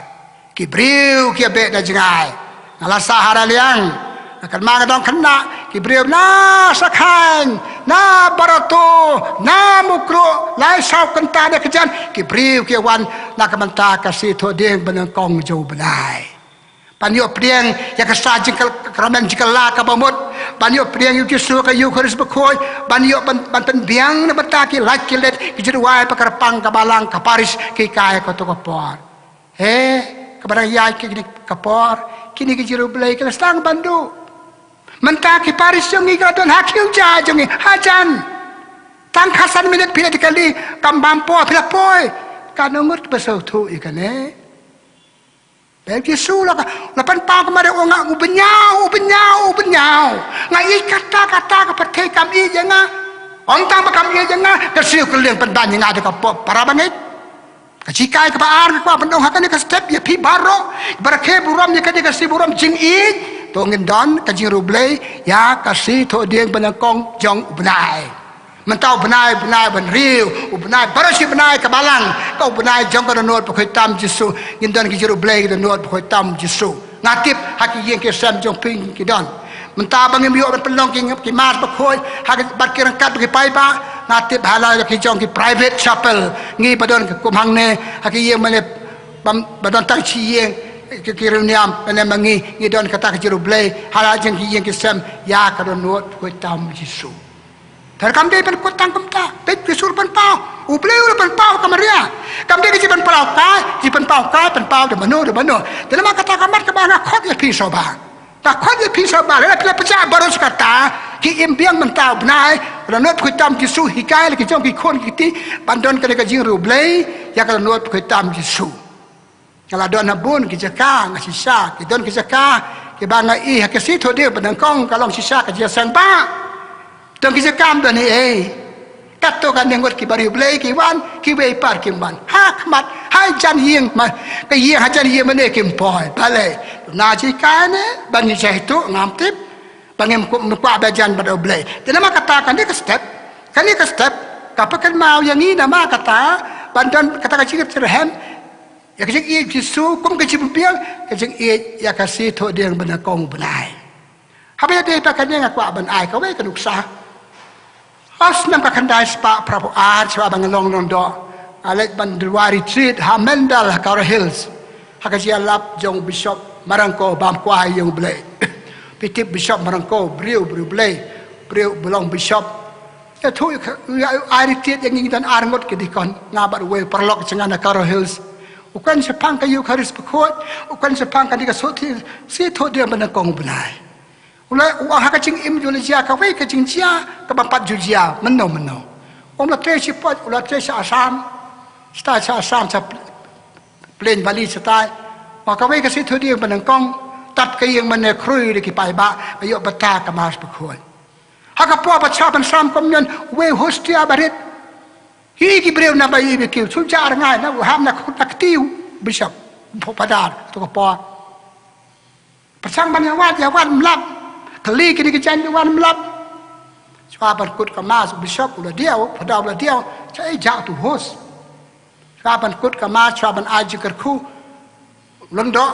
Ki briew ki ïabeh na jngai. Nga la sah ha Raliang, nga kynmaw nga dang khynnah, ki briew na Sakhain, na Barato, na Mukroh, lai saw kynta da kjat ki briew ki wan na ka bynta ka Sngi Thohdieng Ba Nyngkong jong u bnai. Ban ïoh pdiang ïa ka sa jingkylla, ka ramen jingkylla kaba mut. Ban ïoh pdiang ïa u Jisu ha ka Eukharist bakhuid. Ban ïoh ban, ban pynbiang na bynta ki lait ki let, ki jingrwai bad ka kyrpang ka balang, ka parish, ki kai ha kato ka por. He, kaba dang ïaid kine ki por, kine ki jingriewblei ki la sdang ban duh. Mynta ki parish jong ngi ki la don ha khiew ja jong ngi, hajan. Tang khatsan minit phi la dei kali, kam bam por phi la poi. Katno ngut ba sngewthuh ïa kane. Ba u Jisu u la ka, u la pynpaw kumne, u ong, nga u bynñiaw, u bynñiaw, u bynñiaw. Nga ïeit katta katta, ka pyrthei kam ïeit ïa nga. Ym tang ba kam ïeit ïa nga, ka siew ka liang pynban ïa nga da ka pop. Para bangeit, ka jinghikai kaba ar nga kwah ban ong ha kane ka step ïa phi baroh ba rakhe burom ïa kane ka sngi burom jingïeit. To ngin don ka jingriewblei ïa ka Sngi Thohdieng Ba Nyngkong jong u bnai. Mynta u bnai, u bnai ban riew, u bnai baroh shi bnai ka balang, ka u bnai jong ka dohnud bakhuid tam Jisu. Ngin don ki jingriewblei ki dohnud bakhuid tam Jisu. Nga tip ha ki ïing ki sem jong phi ki don. Mynta ba ngim ïoh ban pynlong ki, ki mass bakhuid ha ki, bad ki ryngkat bad ki paidbah, nga tip ha la ki jong ki private chapel, ngi ba don ki kum hangne ha ki ïing mane, ba, ba don tang shi ïing, ki, ki riewniam, kane ma ngi, ngi don kata ka jingriewblei ha la jong ki ïing ki sem ïa ka dohnud bakhuid tam Jisu. Te kam dei ban kut tang kumta. Peit, u Jisu u la pynpaw, u Blei u la pynpaw ka Maria. Kam dei ka jingpynpaw kai, jingpynpaw kai, pynpaw da mano da mano. Te namar kata ka mat kaba nga khot ïa phi shuwa ba, nga khot ïa phi shuwa ba, lada phi la pyrshah baroh shi katta, ki im biang mynta u bnai, ka dohnud bakhuid tam Jisu, hikai la ki jong ki khun ki kti ban don kane ka jingriewblei ïa ka dohnud bakhuid tam Jisu. Nga la don ha bun ki jaka, nga shisha, ki don ki jaka kiba nga i ha ka Sngi Thohdieng Ba Nyngkong ka long shisha ka jingïaseng bah. Don ki jaka ym don ei ei. Katto katne ngut kiba riewblei ki wan, kiwei pat kim wan. Ha khmat, ha jan ïing ma, ka ïing ha jan ïing mane kim poi. Balei? Na jingkane ba ngi shah ïathuh, ngam tip ba ngim kwah ba jan bad U Blei. Te namar kata kane ka step, kane ka step ka pynkynmaw ïa ngi namar kata ban don kata ka jingïeit, ïa ka jingïeit Jisu kum ka jingpynbiang, ka jingïeit ïa ka Sngi Thohdieng Ba Nyngkong u bnai. Haba ïadei bad kane nga kwah ban ai kawei ka nuksa. Ha u snem ka khyndai spah phra phew ar, shuwa ba nga long nongdoh, nga leit ban duwai retreat ha Mendel ha Garo Hills, ha ka jingïalap jong u Bishop Marangko, bam kwai ïa U Blei. Phi tip Bishop Marangko, briew, briew Blei, briew ba long bishop. Ïathuh ïa ka, ïa, ïa, ai retreat ïa ngi, ngi don ar ngut ki deacon, nga bad uwei u paralok jong nga na Garo Hills. U kren shaphang ka Eukharist bakhuid, u kren shaphang kane ka Sngi Thohdieng Ba Nyngkong u bnai. U la, u ong ha ka jingim jong u la jia kawei ka jingjia kaba ym pat ju jia mynno mynno. Um la trei shi poi, u la trei sha Assam, sha, sha Assam, sha Plein Valley shatai. Wan kawei ka Sngi Thohdieng Ba Nyngkong, tap ka ïing mane khrui da ki paidbah, ba ïoh bynta ka Mass bakhuid. Ha ka por ba shuwa ban sam komunion, uwei u hostia barit. Hi ki briew na ba ïohi ba kiew, shu jah rngai na u ham na kut na kti u bishop, u padar, kato ka por. Pyrshang ban ïawad, ïawad ym lap. Kylli kine ki jaiñ, ïawad ym lap. Shuwa ban kut ka Mass u bishop u la diaw, u padar u la diaw, sha ei jah uto u host. Shuwa ban kut ka Mass, shuwa ban ai jingkyrkhu, u lyngdoh,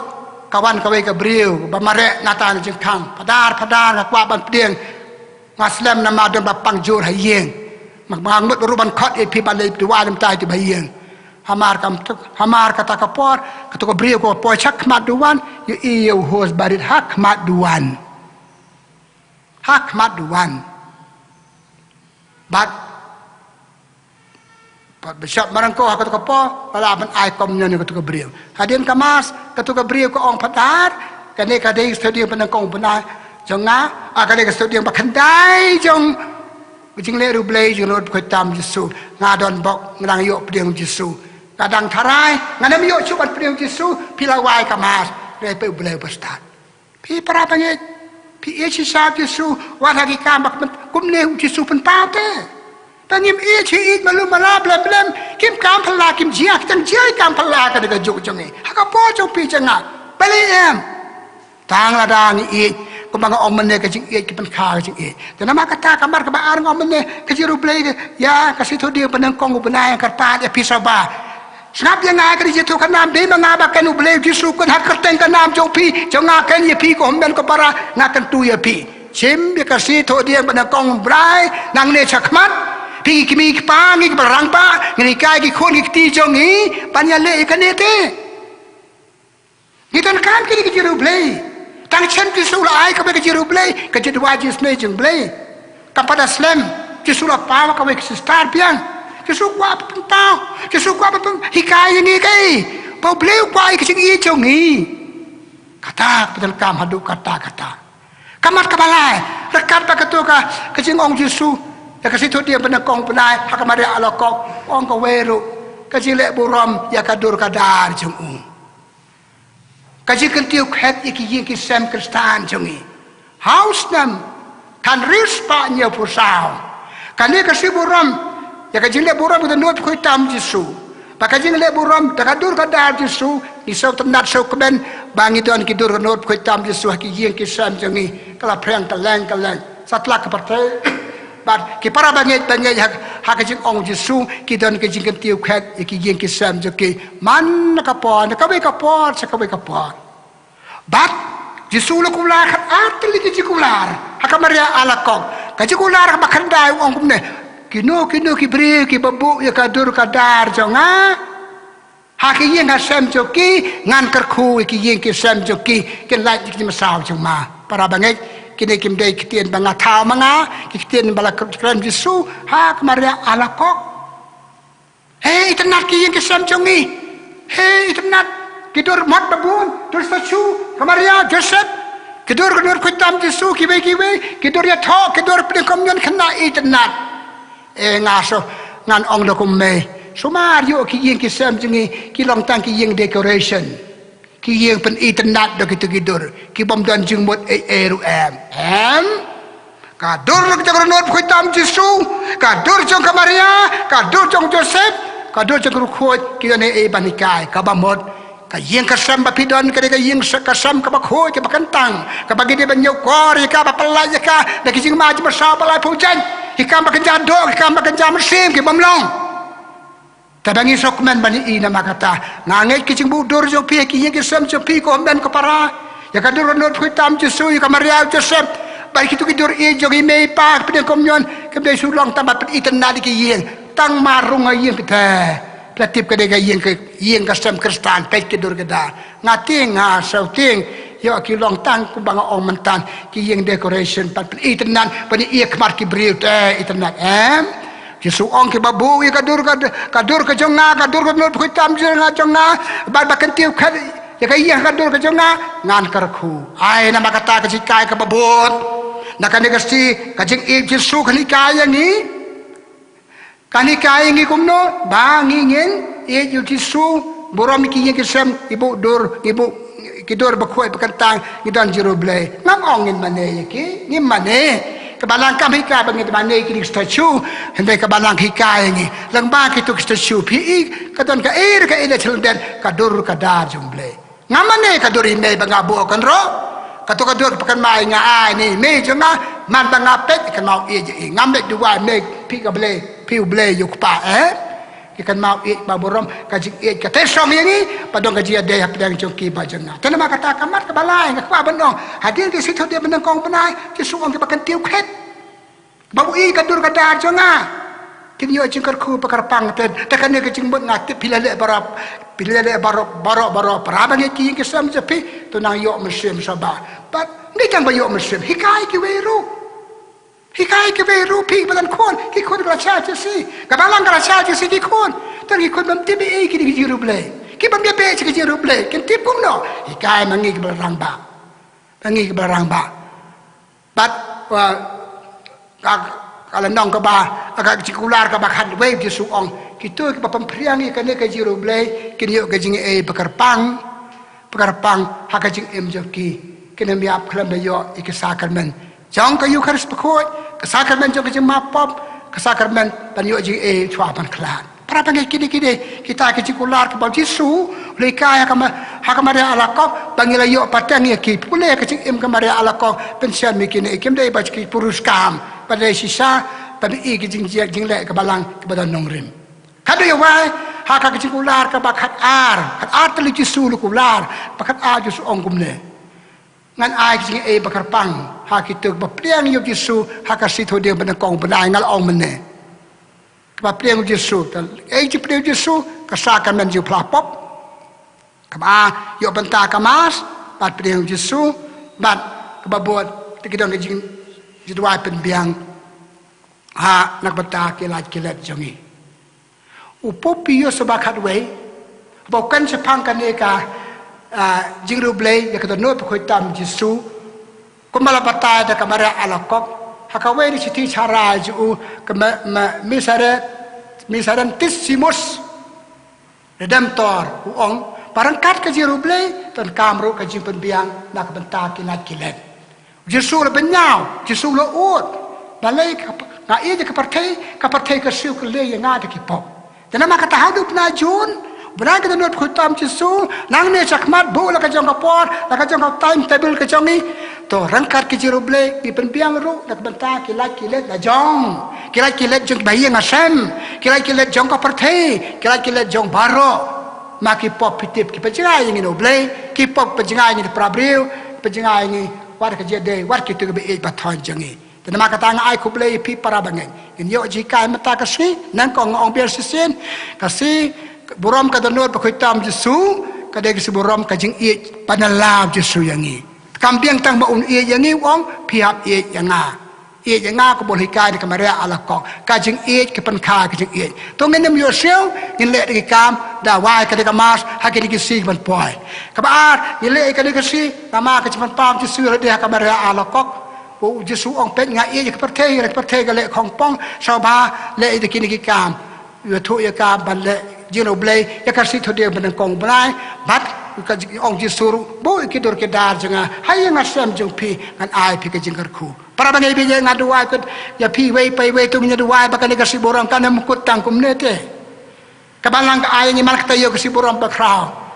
ka wan kawei ka briew ba mareh nangta na jingkhang. Padar, padar, nga kwah ban pdiang. Nga slem namar don ba pang jur ha ïing. Ma, ma nga mut ruh ban khot ïa phi ban leit duwai lem tai te ba ïing. Hamar kam tuk, hamar kata ka por, kato ka briew ka poi sha khmat duwan, ïohi ïa u host barit ha khmat duwan. Ha khmat duwan. Bad Bishop Marangko ha kato ka por, la lah ban ai komunion ïa kato ka briew. Hadien ka Mass, kato ka briew ka ong, Padar, kane ka dei ka Sngi Thohdieng Ba Nyngkong u bnai jong nga, ah, kane ka Sngi Thohdieng ba khyndai jong ka jingleh riewblei jong ka dohnud bakhuid tam Jisu. Nga don bok, nga dang ïoh pdiang Jisu. Nga dang tharai, ngam ïoh shuh ban pdiang Jisu, phi la wai ka Mass, hynrei peit U Blei uba stad. Phi para bangeit, phi ïeit shisha ïa u Jisu, wat ha ki kam ba kumne u Jisu u pynpaw te. Tang ngim ïeit, ïeit malu mala, blem blem, kim kam phylla, kim jia, ki dang jia ki kam phylla ha kane ka juk jong ngi. Ha ka por jong phi jong nga, balei em? Tang lada ngi ïeit, Kumba nga ong mynne, ka jingïeit ki pynkha ka jingïeit. Te namar kata ka mat kaba ar nga ong mynne, ka jingriewblei ïa ka sngi Thohdieng Banyngkong u bnai, nga kyrpad ïa phi shuwa ba sngap ïa nga, ka jingïathuh ka nam, dei ma nga ba ken, U Blei U Jisu u kren ha ka kyrteng ka nam jong phi, jong nga ken, ïa phi ko hynmen ko para nga kyntu ïa phi. Shim ïa ka sngi Thohdieng Banyngkong u bnai nangne shakhmat. Phi ki kmie ki kpa, ngi kiba rangbah, ngin hikai ki khun ki kti jong ngi ban ïaleh ïa kane te. Ngi donkam kine ki jingriewblei. Tang shen Jisu la ai kawei ka jingriewblei, ka jingduwai jingisynei jong U Blei. Kam pat da slem, Jisu la paw kawei ka sister biang. Jisu kwah ban pynpaw, Jisu kwah ban pyn-, hikai ïa ngi kaei, ba U Blei u kwah ïa ka jingïeit jong ngi. Kata kaba donkam haduh katta katta. Ka mat kaba lai, ryngkat bad kato ka, ka jingong Jisu ïa ka sngi Thohdieng Banyngkong u bnai ha ka Maria Alakok, ong kawei ruh, ka jingleh burom ïa ka dur ka dar jong u. Ka jingkyntiew khet ïa ki ïing ki sem Khristan jong ngi. Ha u snem khathynriew spah hynñiewphew saw, kane ka sngi burom ïa ka jingleh burom ïa ka dohnud bakhuid tam Jisu, bad ka jingleh burom da ka dur ka dar Jisu, ngi sngewtynnat sngewkmen ba ngi don ki dur ka dohnud bakhuid tam Jisu ha ki ïing ki sem jong ngi, ka la phreng kylleng kylleng satlak ka pyrthei. Bad ki para bangeit bangeit ha, ha ka jingong Jisu, ki don ka jingkyntiew khet ïa ki ïing ki sem jong ki man na ka por, na kawei ka por sha kawei ka por. Bad Jisu u la kular khatar tylli ki jingkular ha ka Maria Alakok. Ka jingkular kaba khyndai u ong kumne: Kino kino ki briew kiba buh ïa ka dur ka dar jong nga ha ki ïing ki sem jong ki, ngan kyrkhu ïa ki ïing ki sem jong ki, kin lait ïa ki jingmynsaw jong ma. Para bangeit, kine kim dei ki ktien ba nga thaw ma nga, ki ktien ba la kren Jisu ha ka Maria Alakok. Hei itynnad ki ïing ki sem jong ngi. Hei itynnad ki dur mot babun, dur statue ka Maria, Joseph, ki dur ka dohnud bakhuid tam Jisu, kiwei kiwei, ki dur ïathoh, ki dur pynïeng komunyon, khynnah itynnad. Eh, nga shu, ngan ong da kumne: Sumar ïoh ki ïing ki sem jong ngi ki long tang ki ïing decoration, ki ïing pynitynnad da kito ki dur, ki bym don jingmut ei ei ruh em. Em? Ka dur jong ka dohnud bakhuid tam Jisu, ka dur jong ka Maria, ka dur jong Joseph, ka dur jong ka riewkhuid, ki don ei ei ban hikai. Kaba mut, ka ïing ka sem ba phi don ka dei ka ïing se-, ka sem kaba khuid, kaba kyntang, kaba ngi dei ban ñiewkor ïa ka, ba pyllait ïa ka da ki jingma jingmynsaw ba laiphew jait, ki kam ba kynja doh, ki kam ba kynja mynsiem ki bym long. Te ba ngi sngewkmen ban ïohi namar kata, nga ngeit ka jingbuh dur jong phi ha ki ïing ki sem jong phi ko hynmen ko para, ïa ka dur ka dohnud bakhuid tam Jisu, ïa ka Maria, Joseph, bad kito ki dur ïeit jong i mei i pa, ki pynïeng komunyon, kim dei shu long tang ban pynitynnad ïa ki ïing, tang mar rung ha ïing. Phi te, phi la tip, ka dei ka ïing ka, ïing ka sem Khristan, peit ki dur ki dar. Nga tieng, nga shu tieng, ïoh ki long tang kumba nga ong mynta, ki ïing decoration, ban pynitynnad, ban ïakhmat ki briew te itynnad, em? Jisu ong: Kiba buh ïa ka dur ka, ka dur ka jong nga, ka dur ka dohnud bakhuid tam jong nga, jong nga, bad ba kyntiew khet ïa ka ïing ha ka dur ka jong nga, ngan kyrkhu. Ai, namar kata ka jinghikai kaba bud na kane ka sngi, ka jingïeit Jisu kan hikai ïa ngi. Kan hikai ïa ngi kumno? Ba ngi ngin ïeit ïa u Jisu, burom ïa ki ïing ki sem, ngi buh dur, ngi buh ki dur bakhuid bakyntang, ngi don jingriewblei. Ngam ong ngin mane ïa ki, ngim mane. Ka Balang kam hikai ba ngin mane ïa ki statue, hynrei ka Balang hikai ïa ngi. Lyngba kito ki statue phi i, ka don kaei re kaei la shu lyndet, ka dur ka dar jong U Blei. Ngam mane ka dur i mei ba nga buh kynroh. Kato ka dur ba kynmaw nga ai ne i mei jong nga, man ba nga peit, i kynmaw ïeit ïa i. Ngam leit duwai: Mei, phi ka Blei, phi U Blei ïa u kpa, eh? Ki kynmaw ïeit ba burom, ka jingïeit ka tei shong ïa ngi, ba don ka jingïadei hapdeng jong ki bad jong nga. Te namar kata ka mat kaba lai nga kwah ban ong, hadien ka sngi Thohdieng Banyngkong u bnai, Jisu ong: Kiba kyntiew khet, ba buh ïa ka dur ka dar jong nga, kin ïoh jingkyrkhu ba kyrpang. Te, te kane ka jingmut nga tip phi la leh baroh, phi la leh baroh, baroh, baroh. Para bangeit, ki ïing ki sem jong phi, to nang ïoh mynsiem shuwa ba. Bad ym dei tang ba ïoh mynsiem, hikai kiwei ruh. Hikai kiwei ruh, phi ba don khun, ki khun ki la shah shisha. Ka Balang ka la shah shisha ki khun. Tang ki khun bym tip ei ei ki dei ki jingriewblei, ki bym ïabeh sha ki jingriewblei, kin tip kumno? Hikai ma ngi kiba la rangbah. Ma ngi kiba la rangbah. Bad, uh, ka, ka lynnong kaba, ka jingkular kaba khatwei, Jisu ong: Kito kiba pynphriang ïa kane ka jingriewblei kin ïoh ka jingaiei ba kyrpang, ba kyrpang ha ka jingim jong ki. Kin ym ïap khlem da ïoh ïa ka sakramen jong ka Eukharist bakhuid, ka sakramen jong ka jingmap pop, ka sakramen ban ïoh jingaiei shuwa ban khlad. Para bangeit, kine kine kita ki jingkular kaba u Jisu u la hikai ha ka Ma-, ha ka Maria Alakok, ba ngi la ïoh pateng ïa ki. Pule ka jingim ka Maria Alakok, pynshem ïa kine, kim dei ba ki puruskam, ba dei shisha ba ngi i ki jing, jingleh ka Balang kaba don nongrim. Ka dei wai ha ka jingkular kaba khatar, khatar tylli u Jisu u la kular, ba khatar u Jisu u ong kumne: Ngan ai ka jingaiei ba kyrpang ha kito kiba pdiang ïa u Jisu ha ka rsi thiaw dieng bad nyngkong u bnai. Nga la ong mynne, kiba pdiang ïa u Jisu, te ei jingpdiang ïa u Jisu ka sakramen jingphla pop. Kaba ar, ïoh bynta ka Mass bad pdiang ïa u Jisu, bad kaba bud, te ki don ka jing, jingduwai pynbiang ha, na ka bynta ki lait ki let jong ngi. U Pope Pius uba khatwei, ba u kren shaphang kane ka, ah, jingriewblei ïa ka dohnud bakhuid tam Jisu, kumba la batai da ka Maria Alakok ha kawei na ki shithi sharai jong u, ka Ma-, Ma-, Misere-, Miserentissimus Redemptor, u ong ba ryngkat ka jingriewblei donkam ruh ka jingpynbiang na ka bynta ki lait ki let. U Jisu u la bynñiaw, u Jisu u la ud. Balei? Ka, nga ïeit ïa ka pyrthei, ka pyrthei ka siew kylliang ïa nga da ki pop. Te namar kata ha une u bnai Jun, u bnai ka dohnud bakhuid tam Jisu, nangne shakhmat buh la ka jong ka por, la ka jong ka timetable ka jong ngi. To, ryngkat ka jingriewblei ngi pynbiang ruh na ka bynta ki lait ki let la jong, ki lait ki let jong ki bahaïing hasem, ki lait ki let jong ka pyrthei, ki lait ki let jong baroh. Ma ki pop, phi tip, ki pynjngai ïa ngi na U Blei, ki pop pynjngai ïa ngi na para briew, pynjngai ïa ngi wat ka jingïadei, wat kito kiba ïeit ba thoh jong ngi. Te namar kata nga ai khublei ïa phi para bangeit. Ngin ïoh jinghikai mynta ka sngi, nyngkong nga ong biang shisien, ka sngi burom ka dohnud bakhuid tam Jisu, ka dei ka sngi burom ka jingïeit ba nylla u Jisu ïa ngi. Kam biang tang ba un ïeit ïa ngi, u ong, phi hap ïeit ïa nga. Ïeit ïa nga kumba u la hikai da ka Maria Alakok. Ka jingïeit ka pynkha ka jingïeit. To ngin ym ïohsngew, ngin leh da ki kam, da wai kane ka Mass ha kine ki sngi ban poi. Kaba ar, ngin leh ïa kane ka sngi namar ka jingpynpaw Jisu ïa lade ha ka Maria Alakok. U Jisu u ong, peit, nga ïeit ïa ka pyrthei, ïa ka pyrthei ka leh khongpong, sngewbha leh ïa kine ki kam. Ïathuh ïa ka ban leh jingriewblei ïa ka rsi thiaw dieng bad nyngkong u bnai, bad ka jing, ong Jisu ruh, buh ïa ki dur ki dar jong nga ha ïing ha sem jong phi, ngan ai phi ka jingkyrkhu. Para bangeit, ba ïa nga duwai kut ïa phi iwei pa iwei, to ngin ïa duwai ba kane ka sngi burom kan ym kut tang kumne te. Ka Balang ka ai ïa ngi man kata ïa ka sngi burom bakhraw.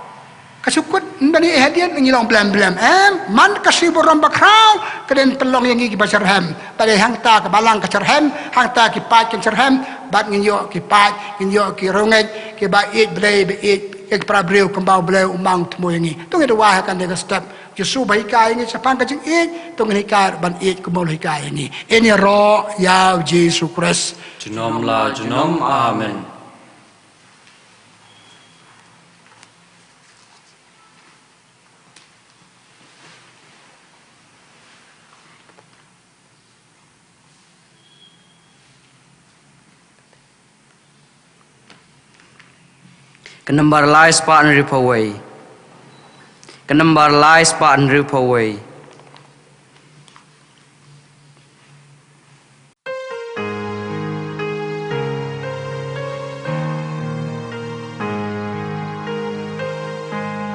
Ka shu kut ban ïa hadien ngi long blem blem. Em, man ka sngi burom bakhraw ka dei ban pynlong ïa ngi kiba shitrhem. Ba dei hangta ka Balang ka shitrhem, hangta ki paid kin shitrhem, bad ngin ïoh ki paid, ngin ïoh ki riewngeit kiba ïeit Blei, ba ïeit ïa ki para briew kumba U Blei u mang thmu ïa ngi. To ngin duwai ha kane ka step. Jisu ba hikai ïa ngi shaphang ka jingïeit, to ngin hikai ban ïeit kumba u la hikai ïa ngi. Ngin ïaroh ïa u Jisu Khrist. Junom la junom. Amen. Ka nambar lai spah hynriewphew wei. Ka nambar lai spah hynriewphew wei.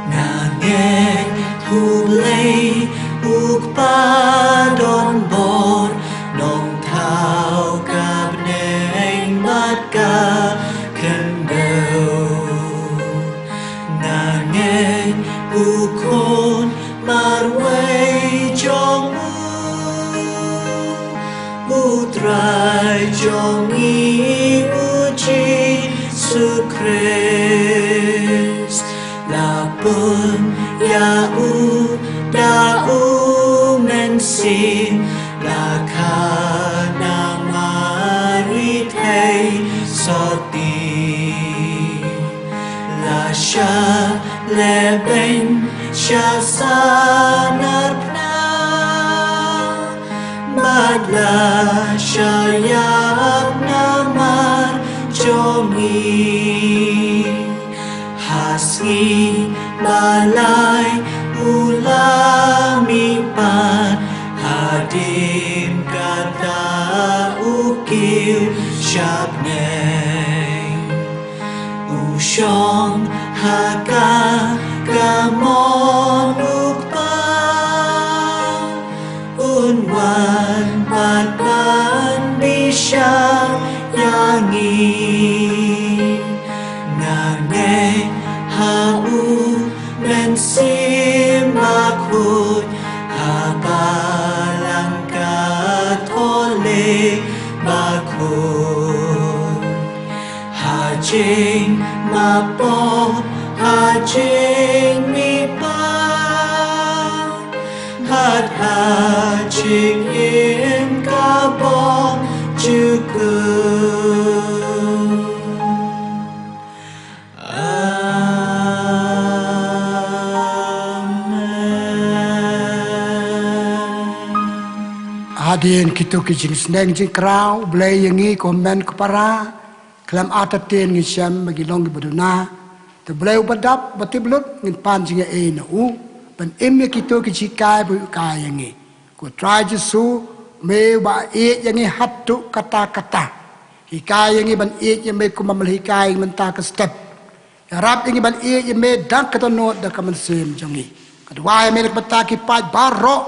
Nga ngeit U Blei U Kpa don bor, Nongthaw ka bneng bad ka khyndew. Nga ngeit U Khun marwei jong U, U Trai jong ngi U Jisu Khrist. La pynïaid ïa U da U Mynsiem, la kha na Mari thei sotti. La shah lehbeiñ sha sanar phna, bad la shah ïap namar jong ngi. Ha sngi ba lai U la mihpat, hadien kata U kiew sha bneng. U shong ha ka kamon U Kpa, Un wan pat ban bishar ïa ngi. Bakhun ha jingmapop, ha jingmihpat, bad ha jingim ka bymjukut. Amen. Hadien kito ki jingsneng jingkraw, Blei ïa ngi ko hynmen ko para, khlem artatien ngi shem ba ngi long kiba duna. Te Blei uba dap, ba tip lut, ngin pan jingaiei na u ban im ïa kito ki jinghikai ba u hikai ïa ngi. Ko Trai Jisu, me uba ïeit ïa ngi haduh katta katta, hikai ïa ngi ban ïeit ïa me kumba me la hikai mynta ka step. Ïarap ïa ngi ban ïeit ïa me da ka dohnud da ka mynsiem jong ngi. Ka duwai ïa me na ka bynta ki paid baroh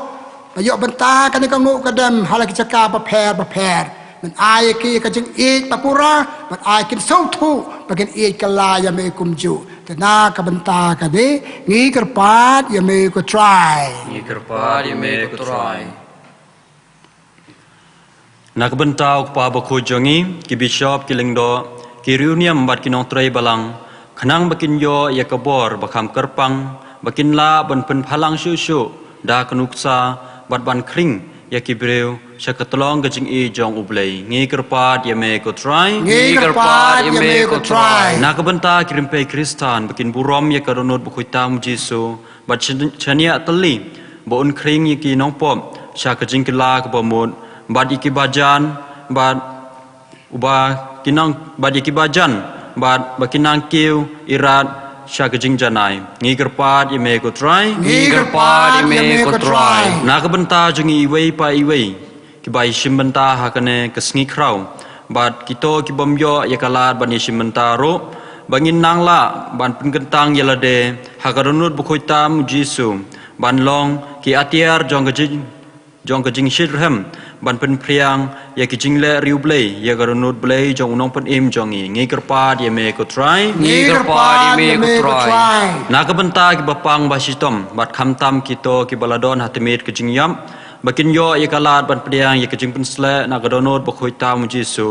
ba ïoh bynta kane ka nguh ka dem ha la ki jaka bapher bapher. Men ai ïa ki ka jingïeit ba pura, men ai kin sngewthuh ba kin ïeit kylla ïa me kumjuh. Te na ka bynta kane ngi kyrpad ïa me ko Trai. Ngi kyrpad ïa me ko Trai. Na ka bynta u Kpa Bakhuid jong ngi, ki bishop, ki lyngdoh, ki riewniam bad ki nongtrei balang, khnang ba kin ïoh ïa ka bor ba kham kyrpang, ba kin lah ban pynphalang shuh shuh da ka nuksa bad ban khring ïa ki briew sha ka tyllong ka jingïeit jong U Blei. Ngi kyrpad ïa me ko Trai. Ngi kyrpad ïa me ko Trai. Na ka bynta ki rympei Khristan ba kin burom ïa ka dohnud bakhuid tam U Jisu, bad shaniah tylli ba un khring ïa ki nongpop sha ka jingkylla kaba mut, bad ïa ki bajan, bad uba ki nang, bad ïa ki bajan, bad ba ki nang kiew irat sha ka jingjanai. Ngi kyrpad ïa me ko Trai. Ngi kyrpad ïa me ko Trai. Na ka bynta jong ngi iwei pa iwei kiba ïashim bynta ha kane ka sngi khraw, bad kito ki bym ïoh ïa ka lad ban ïashim bynta ruh, ba ngin nang lah ban pynkyntang ïa lade ha ka dohnud bakhuid tam U Jisu, ban long ki atiar jong ka jing, jong ka jingshitrhem, ban pynphriang ïa ki jingleh riewblei ïa ka dohnud Blei jong U Nongpynim jong ngi. Ngi kyrpad ïa me ko Trai. Ngi kyrpad ïa me ko Trai. Na ka bynta kiba pang ba shitom, bad khamtam kito kiba la don ha tmier ka jingïap, ba kin ïoh ïa ka lad ban pdiang ïa ka jingpynsleh na ka dohnud bakhuid tam U Jisu,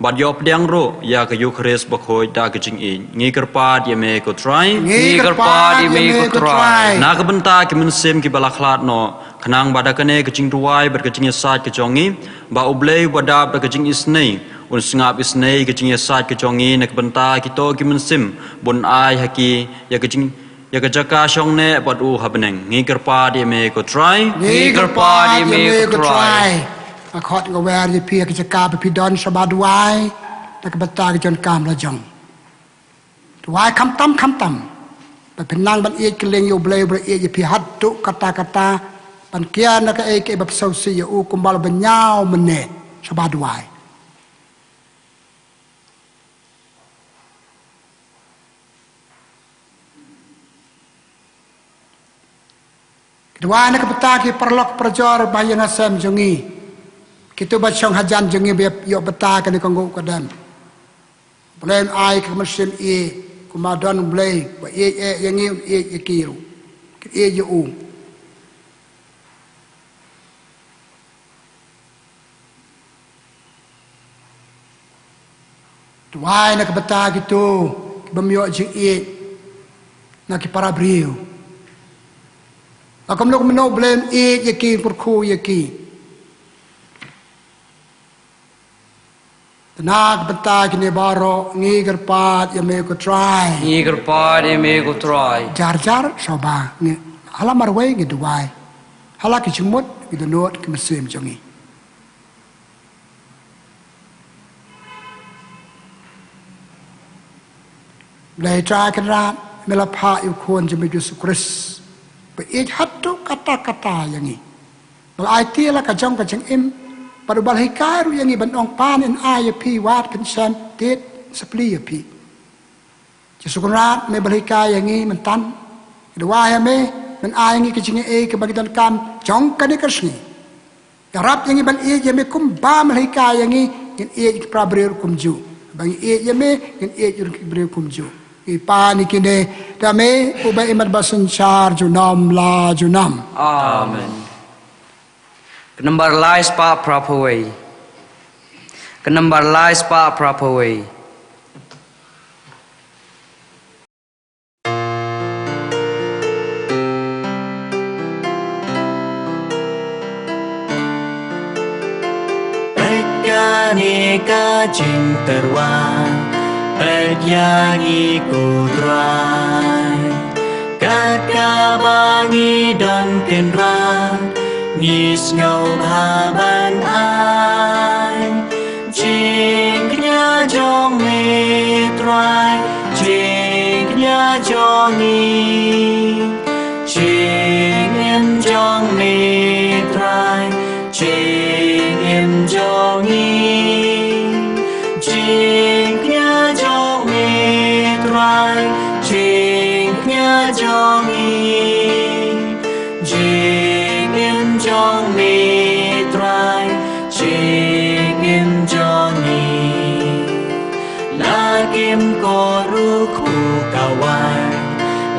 bad ïoh pdiang ruh ïa ka Eukharist bakhuid da ka jingïeit. Ngi kyrpad ïa me ko Trai. Ngi kyrpad ïa me ko Trai. Na ka bynta ki mynsiem kiba la khlad noh, khnang ba da kane ka jingduwai bad ka jingïasaid ka jong ngi, ba U Blei uba dap da ka jingisynei un sngap isynei ka jingïasaid ka jong ngi na ka bynta kito ki mynsiem, bun ai ha ki ïa ka jing ïa ka jaka shong neh bad u ha bneng. Ngi kyrpad ïa me ko Trai. Ngi kyrpad ïa me ko Trai. Nga khot nga wer ïa phi ha ka jaka ba phi don sha ba duwai na ka bynta ka jon kam la jong. Duwai khamtam khamtam ba phin nang ban ïeit kylleng ïa U Blei uba ïeit ïa phi haduh katta katta, ban kiar na kaei kaei ba phi sngewsih ïa u kumba la ba ñiew mynne. Sha ba duwai. Ki duwai na ka bynta ki paralok parajor ba ïa nga sem jong ngi, kito ba shong hajan jong ngi ba ïoh bynta kane ka nguh ka dem. Blei un ai ka mynsiem ïeit, kumba don Blei ba ïeit ïa ngi un ïeit ïa ki ruh, ki ïeit ïa u. Duwai na ka bynta kito ki bym ïoh jingïeit na ki para briew. Ba kumno kumno Blei un ïeit ïa ki, pyrkhu ïa ki. Na ka bynta kine baroh ngi kyrpad ïa me ko Trai. Ngi kyrpad ïa me ko Trai. Jar jar shuwa ngi, ha la marwei ngi duwai. Ha la ki jingmut ngi dohnud ki mynsiem jong ngi. Blei Trai Kynrad, me la phah ïa u Khun jong me Jisu Khrist ba ïeit haduh katta katta ïa ngi, ba la aiti la ka jong ka jingim, bad uba la hikai ruh ïa ngi ban ong pan yn ai ïa phi, wat phin shem, tied, sa plie ïa phi. Jisu Kynrad, me ba la hikai ïa ngi mynta, ngi duwai ïa me, men ai ïa ngi ka jingaiei kaba ngi donkam jong kane ka sngi. Ïarap ïa ngi ban ïeit ïa me kumba me la hikai ïa ngi, ngin ïeit ïa ki para briew kumjuh. Ba ngi ïeit ïa me, ngin ïeit ïa ki briew kumjuh. Ngi pan ïa kine da me uba im bad ba synshar junom la junom. Amen. Ka nombar lai spah phra phew wei. Ka nambar lai spah phra phew wei. Peit kane ka jingtyrwa, peit ïa ngi ko Trai. Kat kaba ngi don kynrad, ngi sngewbha ban ai jingkñia jong me Trai, jingkñia jong ngi. Jingim jong me Trai, jingim jong ngi. Jingkñia jong me Trai, jingkñia jong ngi. Jingim jong me Trai, jingim jong ngi. La ngim kor u kpu kawei,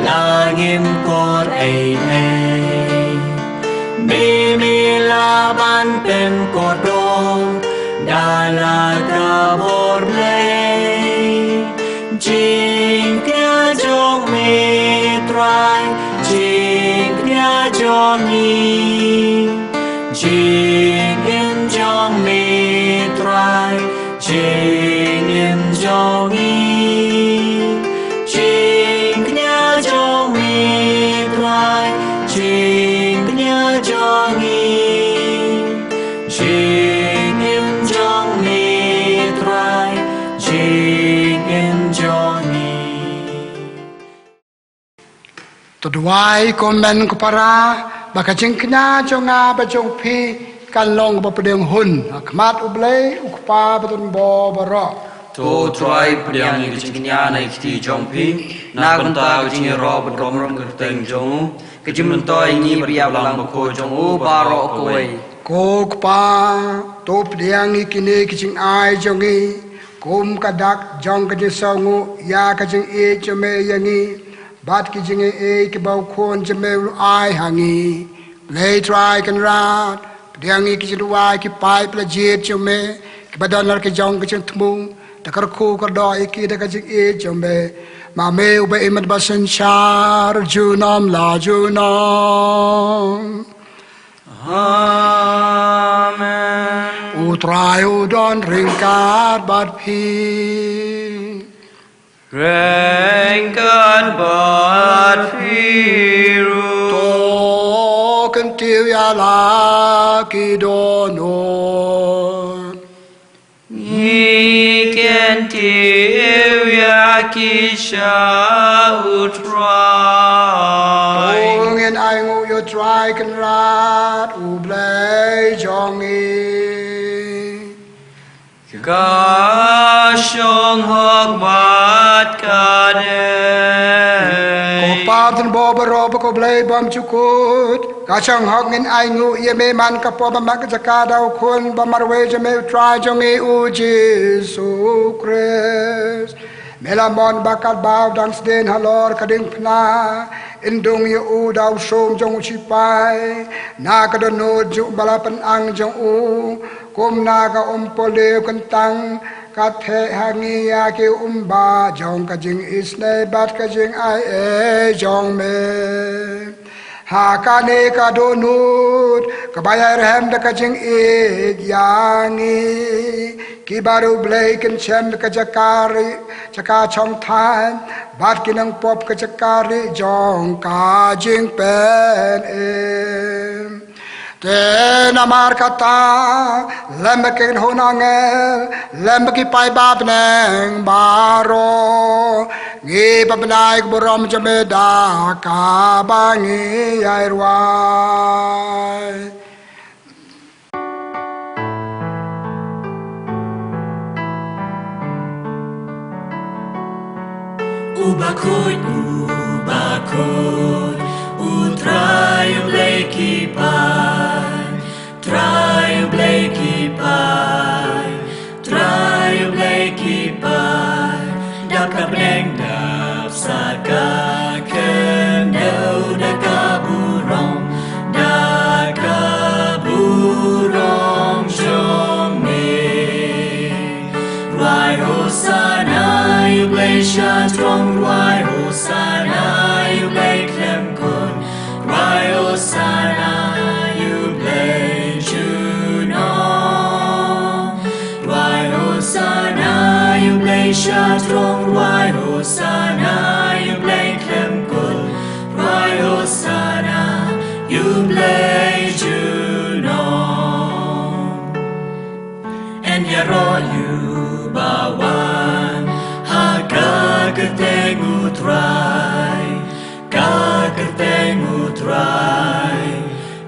la ngim kor ei ei. Me me lah ban pynkordor da la ka bor Blei. Jingkñia jong me Trai, jingkñia jong ngi. Jingim jong me Trai, jingim jong ngi. Jingkñia jong me Trai, jingkñia jong ngi. Jingim jong me Trai, jingim jong ngi. To duwai kumne ko para, ba ka jingkñia jong nga bad jong phi kan long kaba pdiang hun ha khmat U Blei U Kpa badonbor baroh. To Trai pdiang ïa ka jingkñia na ki kti jong phi na ka bynta ka jingïaroh bad ka burom kyrteng jong u, ka jingmyntoi ïa ngi bad ïa ka balang bakhuid jong u baroh kawei. Ko Kpa, to pdiang ïa kine ki jingai jong ngi kum ka dak jong ka jingsngewnguh ïa ka jingïeit jong me ïa ngi bad ki jingaiei kiba U Khun jong me u ai ha ngi. Blei Trai Kynrad, pdiang ïa ki jingduwai ki paid ba la jied jong me kiba don ha ki jong ki jingthmu, da kyrkhu kyrdoh ïa ki da ka jingïeit jong me. Ma me uba im bad ba synshar junom la junom. Amen. U Trai u don ryngkat bad phi. Ryngkat bad phi ruh. To kyntiew ïa la ki dohnud. Ngi kyntiew ïa ki sha U Trai. To ngin ainguh ïa U Trai Kynrad U Blei jong ngi. Ka shong hok bad ka dei. Ko Pa badonbor baroh bad ko Blei bymjukut, ka shong hok ngin ainguh ïa me man ka por ba mat ka jaka da U Khun ba marwei jong me U Trai jong ngi U Jisu Khrist. Me la mon ba katba u dang sdien halor ka diengphna, yn dung ïa u da u sum jong u shipai na ka dohnud jong u ba la pynang jong u. Kumta ka umpohliew kyntang ka theh ha ngi ïa ki umbah jong ka jingisynei bad ka jingaiei jong me. Ha kane ka dohnud kaba ïai rhem da ka jingïeit ïa ngi, ki baroh U Blei kin shem da ka jaka rieh, jaka shongthait, bad kin nang pop ka jaka rieh jong ka jingpynim. Te namar kata, lem bad ki kynhun angel, lem bad ki paidbah bneng baroh, ngi pynbna ïa ka burom jong me da kaba ngi ïai rwai. U bakhuid, u bakhuid, U Trai U Blei ki paid, Trai U Blei ki paid, Trai U Blei ki paid. Dap ka bneng, dap sa ka khyndew da ka burom, da ka burom jong me. Sha jrong rwai Hosanna ïa u Blei khlem kut. Rwai Hosanna ïa u Blei junom. Rwai Hosanna ïa u Blei sha jrong, rwai Hosanna ïa u Blei khlem kut. Rwai Hosanna ïa u Blei junom. Yn ïaroh ïa uba wan ha ka kyrteng u Trai, ka kyrteng u Trai,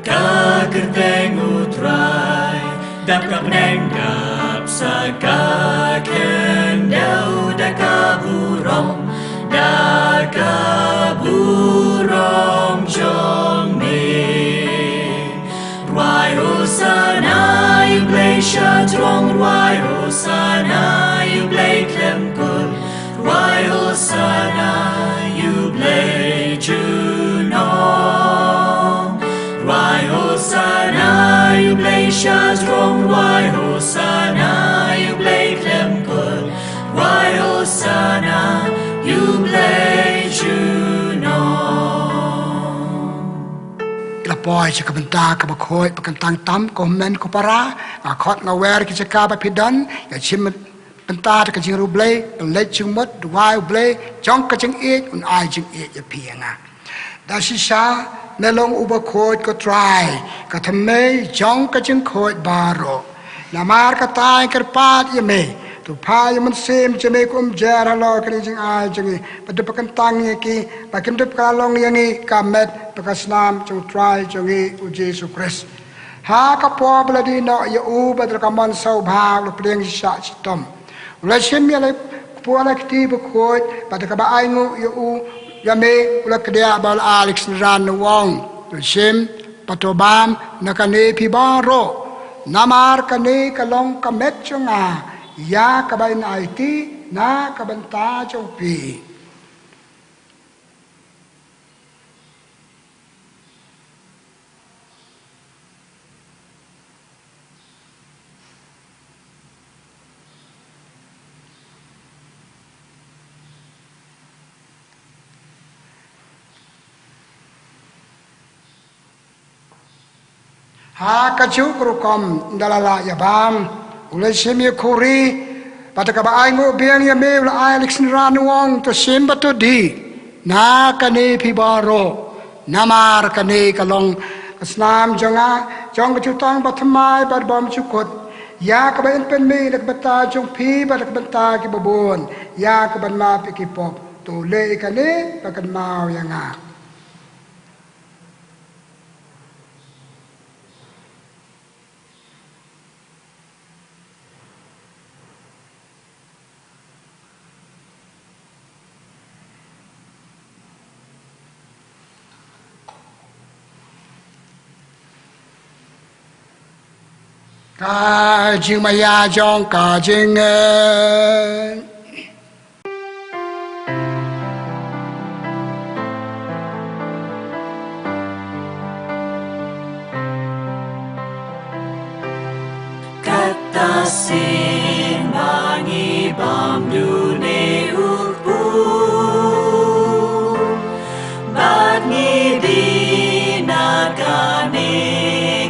ka kyrteng u Trai. Dap ka bneng, dap sa ka khyndew da ka burom, da ka burom jong me. Rwai Hosanna ïa u Blei sha jrong, rwai Hosanna ïa u Blei khlem kut. Rwai Hosanna ïa u Blei junom. Rwai Hosanna ïa u Blei sha jrong, rwai Hosanna ïa u Blei khlem kut. Rwai Hosanna ïa u Blei junom. Ki la poi sha ka bynta kaba khuid, ba kyntang tam, ko hynmen ko para, nga khot nga wer ki jaka ba phi don, ïa shim bynta da ka jingriewblei, ban leit jingmut, duwai U Blei, jong ka jingïeit, un ai jingïeit ïa phi ïa nga. Da shisha, me long uba khuid ko Trai, ka thymmei jong ka jingkhuid baroh. Namar kata ngi kyrpad ïa me, to phah ïa u Mynsiem jong me kum jer halor kane ka jingai jong ngi, ba to pynkyntang ïa ki, ba kin to pynlong ïa ngi ka met bad ka snam jong u Trai jong ngi u Jisu Khrist. Ha ka por ba la die noh ïa u bad da ka mon sngewbha u la pdiang shisha shitom. U la shim ïa la, kpu ïa la kti bakhuid, bad da kaba ainguh ïa u, ïa me, u la kdiah bad u la ai leh ka synran u ong. To shim bad to bam na kane phi baroh. Namar kane ka long ka met jong nga, ïa kaba yn aiti na ka bynta jong phi. Ha kajuh ka rukom ynda la lah ïa bam, u la shim ïa ka khuri, bad da kaba ainguh biang ïa me u la ai leh ka synran u ong, to shim bad to die na kane phi baroh, namar kane ka long ka snam jong nga, jong ka jutang bathymmai bad bymjukut, ïa kaba yn pynmih na ka bynta jong phi bad na ka bynta kiba bun, ïa ka ban map ïa ki pop. To leh ïa kane ban kynmaw ïa nga. Ka jingmaïa jong ka jingngeit. Kata sien ba ngi bam dune u kpu, bad ngi die na kane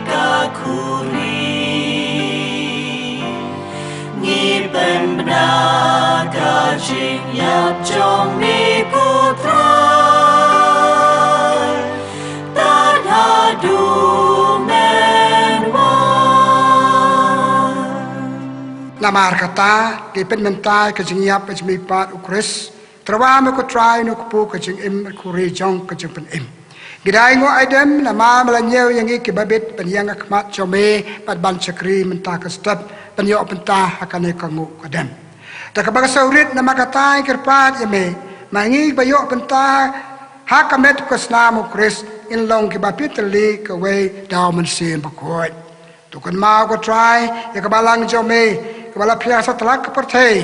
ka khuri. Ngi pynbna ka jingïap jong me ko Trai, tad haduh men wan. Namar kata, ngi pynmynta ka jingïap jong me pat u Khrist. Tyrwa me ko Trai, u kpu ka jingim, khuri jong ka jingpynim. Ngi dei nguh aidem namar me la ñiew ïa ngi kiba bit ban ïeng ha khmat jong me, bad ban shakri mynta ka step, ban ïoh bynta ha kane ka nguh ka dem. Da kaba ka sawrit namar kata ngi kyrpad ïa me, ma ngi ba ïoh bynta ha ka met ka snam u Khrist, ngin long kiba pynthylli kawei da u Mynsiem Bakhuid. To kynmaw ko Trai ïa ka balang jong me, kaba la phiah satlak ka pyrthei,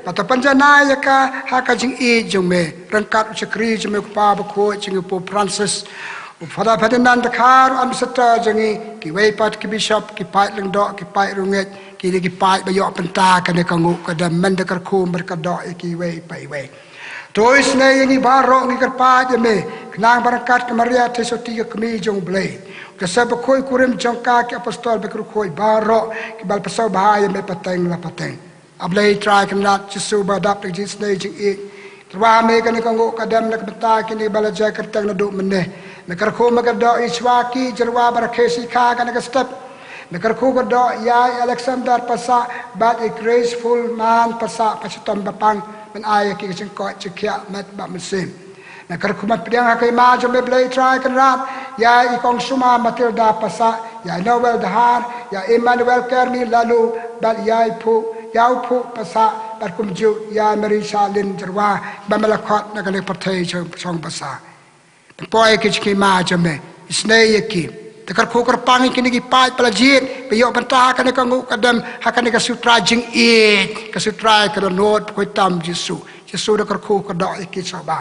bad to pynjanai ïa ka ha ka jingïeit jong me, ryngkat u shakri jong me u Kpa Bakhuid jong ngi u Pope Francis, u Father Ferdinand Dkhar, u Ambassador jong ngi, kiwei pat ki Bishop, ki paid lyngdoh, ki paid riewngeit, Kine ki paid ba ïoh bynta kane ka nguh ka dem, men da kyrkhu bad ka doh ïa kiwei pa iwei. To isynei ïa ngi baroh ngi kyrpad ïa me, khnang ba ryngkat ka Maria Theisotti ka kmie jong U Blei, u Joseph Bakhuid u kurim jong ka, ki apostol bad ki riewkhuid baroh kiba la pynshong bha ïa me pateng la pateng. A Blei Trai Kynrad, Jisu ba dap da ka jingisynei jingïeit, ngi tyrwa ha me kane ka nguh ka dem na ka bynta kine ba la jia kyrteng naduh mynne. Me kyrkhu me ka doh ïa i Shwaki Jyrwa ba rakhe shi kha kane ka step. Me kyrkhu ka doh ïa i Alexander Passah bad i Graceful Man Passah, pa shitom ba pang men ai ïa ki ka jingkoit jingkhiah met bad mynsiem. Me kyrkhu me pdiang ha ka hima jong me Blei Trai Kynrad ïa i Kong Suma Matilda Passah, ïa i Noel Dahar, ïa Emmanuel Kermi Laloo, bad ïa i Phuh, ïa u Phuh Passah, bad kumjuh ïa Mary Charlene Jyrwa ba me la khot na kane ka pyrthei shong, shong basa. Pynpoi ïa ki sha ka hima jong me, isynei ïa ki. Te kyrkhu kyrpang ïa kine ki paid ba la jied ba ïoh bynta ha kane ka nguh ka dem, ha kane ka sngi U Trai jingïeit, ka sngi U Trai ka dohnud bakhuid tam Jisu. Jisu da kyrkhu ka doh ïa ki sha ba.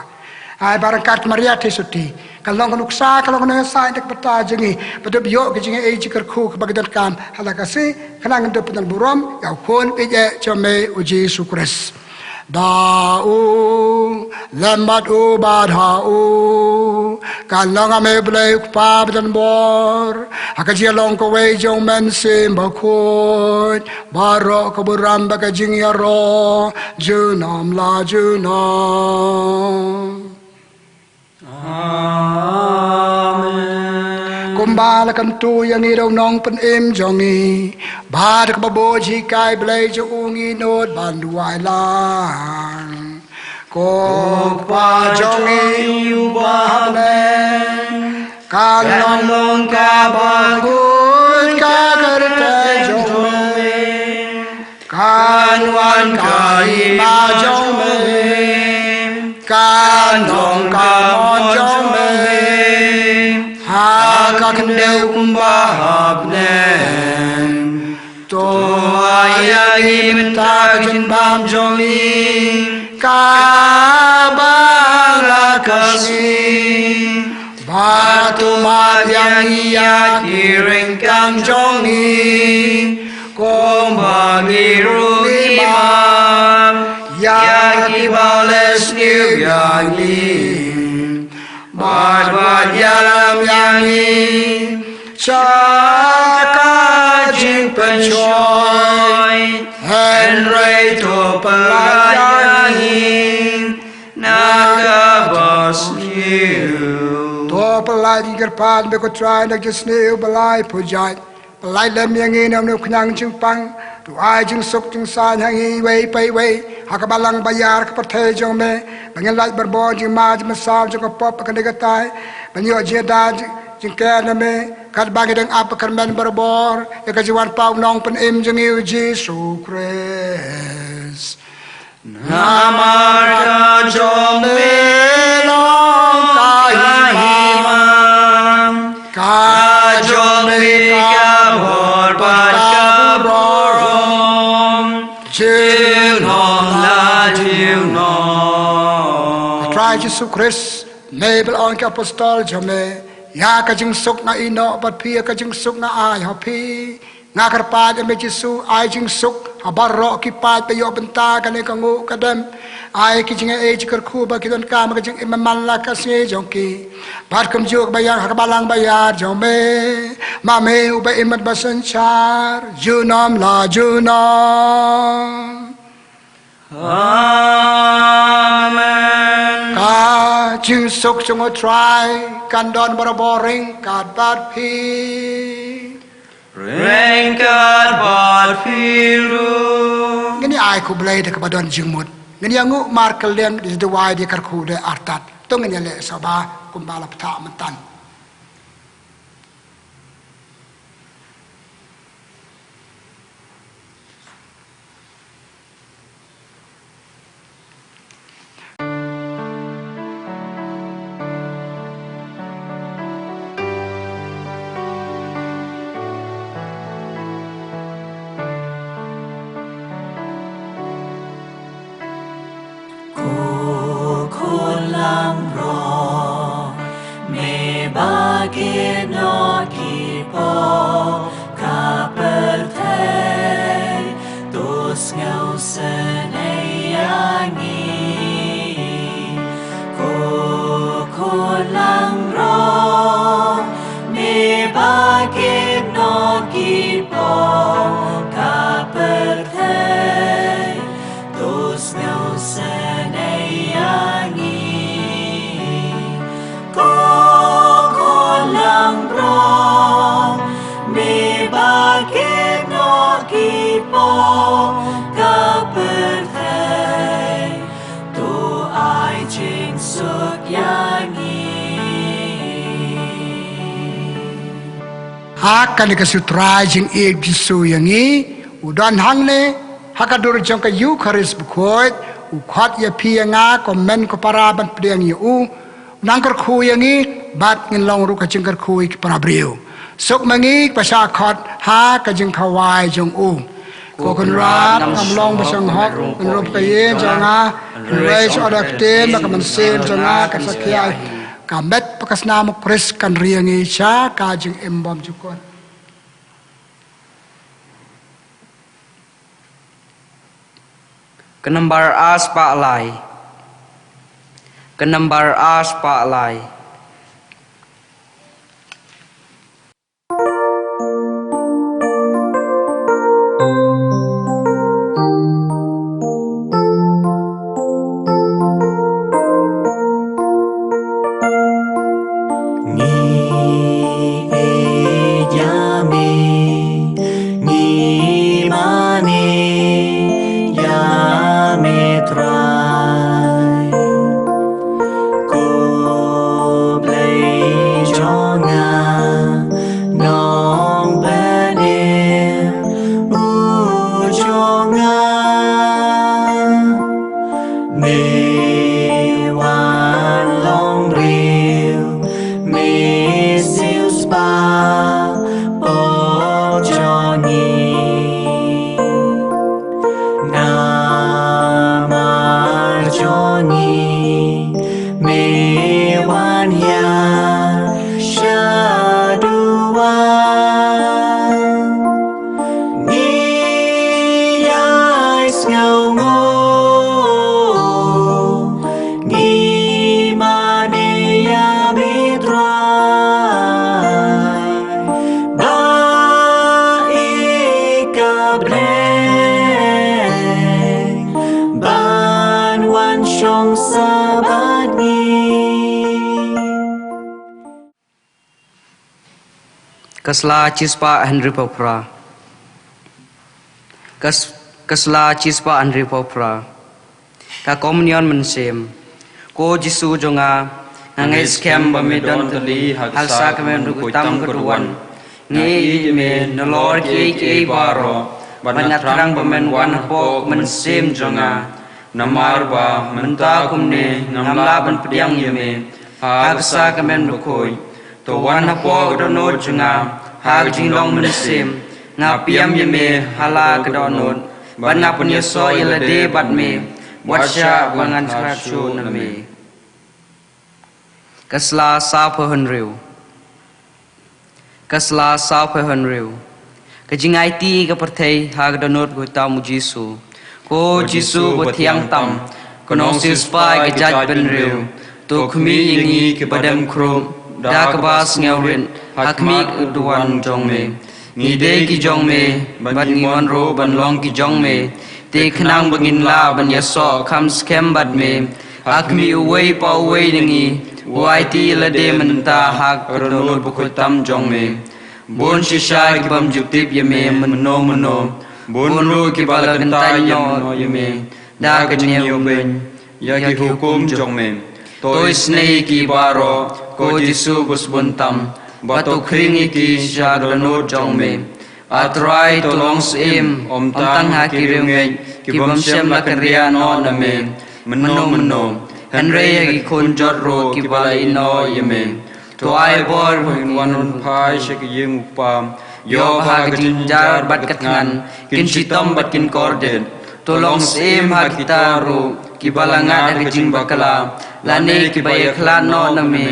Ai ba ryngkat ka Maria Theisotti kan long ka nuksa, kan long ka nongïasaid na ka bynta jong ngi, ba dep ïoh ka jingïeit jingkyrkhu kaba ngi donkam ha la ka sngi, khnang ngin dup ban burom ïa u Khun baieit jong me u Jisu Khrist. Da u lem bad u bad ha u kan long ha me U Blei U Kpa badonbor, ha ka jinglong kawei jong U Mynsiem Bakhuid, baroh ka burom bad ka jingïaroh junom la junom. Amen. Kumba la kyntu ïa ngi da u Nongpynim jong ngi, bad kaba bun jinghikai blei jong u ngi nud ban duwai lang. Ko Kpa jong ngi uba ha bneng, kan long kaba khuid ka kyrteng jong me. Kan wan ka hima jong me, kan long ka mon jong me, ha ka khyndew kumba ha bneng. To ai ïa ngi mynta ka jingbam jong ngi kaba la ka sngi. Bad to map ïa ngi ïa ki ryngkang jong ngi, kumba ngi ruh ngi map ïa kiba leh sniew ïa ngi. Bad wat ïalam ïa ngi sha ka jingpynshoi, hynrei to pyllait ïa ngi na ka basniew. To pyllait, ngi kyrpad, me ko Trai, na ka jingsniew ba lai pyrshah. Pyllait lem ïa ngi na une u khñiang jingpang. To ai jingsuk jingsaiñ ha ngi iwei pa iwei ha ka balang ba ïar ka pyrthei jong me, ba ngin lait barabor jingma jingmynsaw jong ka pop bad kane ka tai, ban ïoh jingïada jingker na me, katba ngi dang ap ba kyrmen barabor ïa ka jingwan pat u Nongpynim jong ngi u Jisu Khrist. Namar ka jong me long ka hima, ka jong me ka bor bad ka burom, junom la junom. Trai Jisu Khrist, me ba la ong ïa ki apostol jong me, ïa ka jingsuk nga ïehnoh bad phi, ïa ka jingsuk nga ai ha phi. Nga kyrpad ïa me Jisu, ai jingsuk ha baroh ki paid ba ïoh bynta kane ka nguh ka dem. Ai ki jingïaid jingkyrkhu ba ki donkam ha ka jingim man la ka sngi jong ki. Bad kumjuh ba ïar ha ka balang ba ïar jong me, ma me uba im bad ba synshar junom la junom. Amen. Ka jingsuk jong U Trai kan don barabor ryngkat bad phi. Ryngkat bad phi ruh. Ngin ïa ai khublei da kaba don jingmut. Ngin ïa nguh markylliang, da duwai, da kyrkhu, da artat. To ngin ïa leh sngewbha kumba la pynthah mynta. Ko khun langbrot, me Ha kane ka sngi U Trai jingïeit Jisu ïa ngi, u don hangne, ha ka dur jong ka Eukharist bakhuid, u khot ïa phi ïa nga, ko hynmen ko para ban pdiang ïa u, u nang kyrkhu ïa ngi, bad ngin long ruh ka jingkyrkhu ïa ki para briew. Suk ma ngi, ba shah khot, ha ka jingkhawai jong u. Ko Kynrad, ngam long ba shong hok, hynrei ruh ka ïing jong nga, hynrei sha ka ktien bad ka mynsiem jong nga kan sa khia ïa ka met bad ka snam U Khrist kan ri ïa ngi sha ka jingim bymjukut. Ka nambar ar spah lai. Ka nambar ar spah lai. Ngi ïeit ïa me, ngi mane ïa me Trai. Ko Blei jong nga, Nongpynim u jong nga. Me wan long briew, me siewspah pop jong ngi. Namar jong ngi, me wan hiar shaduh. Ngi ïai sngewnguh, ngi mane ïa me Trai. Ba ïeit ka Blei ban wan shong sah bad ngi. Ka sla chispah hynriewphew phra. Ka s-, ka sla chispah hynriewphew phra. Ka Komunion Mynsiem. Ko Jisu jong nga, nga ngeit skhem ba me don tylli ha ka ksa ka mem bakhuid tam ka duwan. Nga ïeit ïa me nalor kiei kiei baroh, bad nga thrang ba men wan hapoh ka mynsiem jong nga. Namar ba mynta kumne ngam lah ban pdiang ïa me ha ka ksa ka mem bakhuid. To wan hapoh ka dohnud jong nga ha ka jinglong mynsiem. Nga pdiang ïa me ha la ka dohnud, bad nga pynïasoh ïa lade bad me, wat shah ba ngan khlad shuh na me. Ka sla sawphew hynriew. Ka sla sawphew hynriew. Ka jingaiti ka pyrthei ha ka dohnud bakhuid tam u Jisu. Ko Jisu bathiang tam, ko nongsiewspah ïa ka jaitbynriew, to khmih ïa ngi kiba dem khrup da kaba sngewrit ha khmih ka duwan jong me. Ngi dei ki jong me, bad ngi mon ruh ban long ki jong me. Te khnang ba ngin lah ban ïasoh kham skhem bad me ha khmih uwei pa uwei na ngi, u aiti ïa lade mynta ha ka dohnud bakhuid tam jong me. Bun shisha ki bym ju tip ïa me mynno mynno, bun ruh kiba la kyntait noh ïa me da ka jingïohi ïa ki hukum jong me. To isynei ïa ki baroh, ko Jisu ba sbun tam, bad to khring ïa ki sha ka dohnud jong me. A Trai, to long syiem, ym tang ha ki riewngeit ki bym shym la kynriah noh na me mynno mynno, hynrei ha ki khun jot ruh kiba la ïehnoh ïa me. To ai bor ba ngin wan phai sha ka ïing u Kpa, ïoh ba ha ka jynjar bad ka thngan kin shitom bad kin kordit. To long syiem ha kita ruh kiba la ngat ha ka jingbakla, lane kiba ïakhlad noh na me,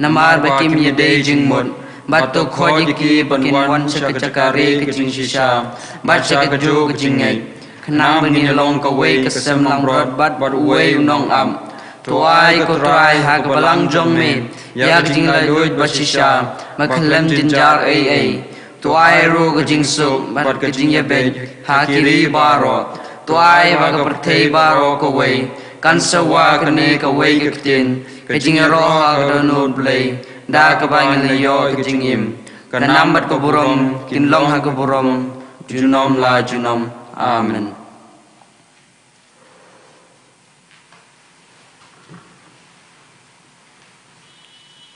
namar ba kim ïadei jingmut. Bad to khot ïa ki ba kin wan sha ka jaka rieh ka jingshisha, bad sha kajuh ka jingngeit, khnang ba ngin long kawei ka sem langbrot bad uwei u nongap. To ai, ko Trai, ha ka balang jong me ïa ka jinglaitluid bashisha, ba khlem jynjar ei ei. To ai ruh ka jingsuk bad ka jingïabeit ha ki ri baroh. To ai ba ka pyrthei baroh kawei kan sa wad kane kawei ka ktien, ka jingïaroh ha ka dohnud Blei, da kaba ngin ïoh ka jingim. Ka nam bad ka burom kin long ha ka burom junom la junom. Amen.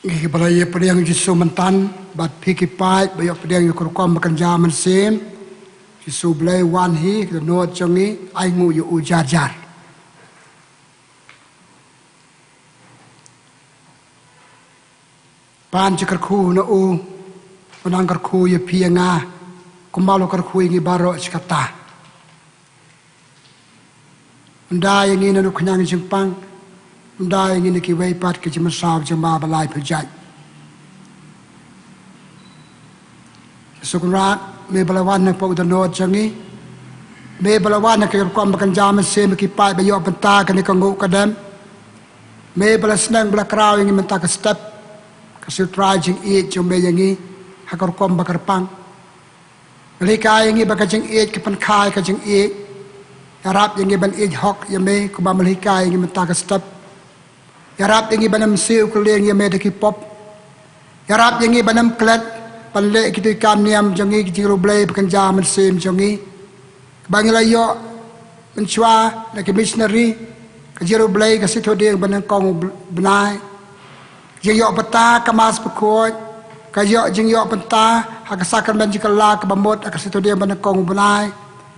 Ngi ki ba la ïa pdiang Jisu mynta, bad phi ki paid ba ïoh pdiang ïa ka rukom ba kynja mynsiem. Jisu Blei wan hi, ka dohnud jong ngi, ai nguh ïa u jar jar. Pan jingkyrkhu na u, u nang kyrkhu ïa phi ïa nga, kumba u la kyrkhu ïa ngi baroh shi katta. Ym da ïa ngi na u khñiang jingpang, ym da ïa ngi na kiwei pat ki jingmynsaw jingma ba lai pyrjait. Jisu Kynrad, me ba la wan na ka pok dohnud jong ngi, me ba la wan na ka rukom ba kynja mynsiem ki paid ba ïoh bynta kane ka nguh ka dem. Me ba la sneng ba la kraw ïa ngi mynta ka step, ka shu trai jingïeit jong me ïa ngi ha ka rukom ba kyrpang. Me la hikai ïa ngi ba ka jingïeit ka pynkha ïa ka jingïeit. Ïarap ïa ngi ban ïeit hok ïa me kumba me la hikai ïa ngi mynta ka step. Ïarap ïa ngi ban ym siew kylliang ïa me da ki pop. Ïarap ïa ngi ban ym klet ban leh kito ki kam niam jong ngi, ki jingriewblei ba kynja mynsiem jong ngi. Kaba ngi la ïoh mynshuwa na ki missionary, ka jingriewblei ka shu thoh dien ba nyngkong u bnai. Jingïoh bynta ha ka Mass Bakhuid, ka ïoh jingïoh bynta ha ka Sakramen Jingkylla kaba mut ha ka shu thoh dien ba nyngkong u bnai.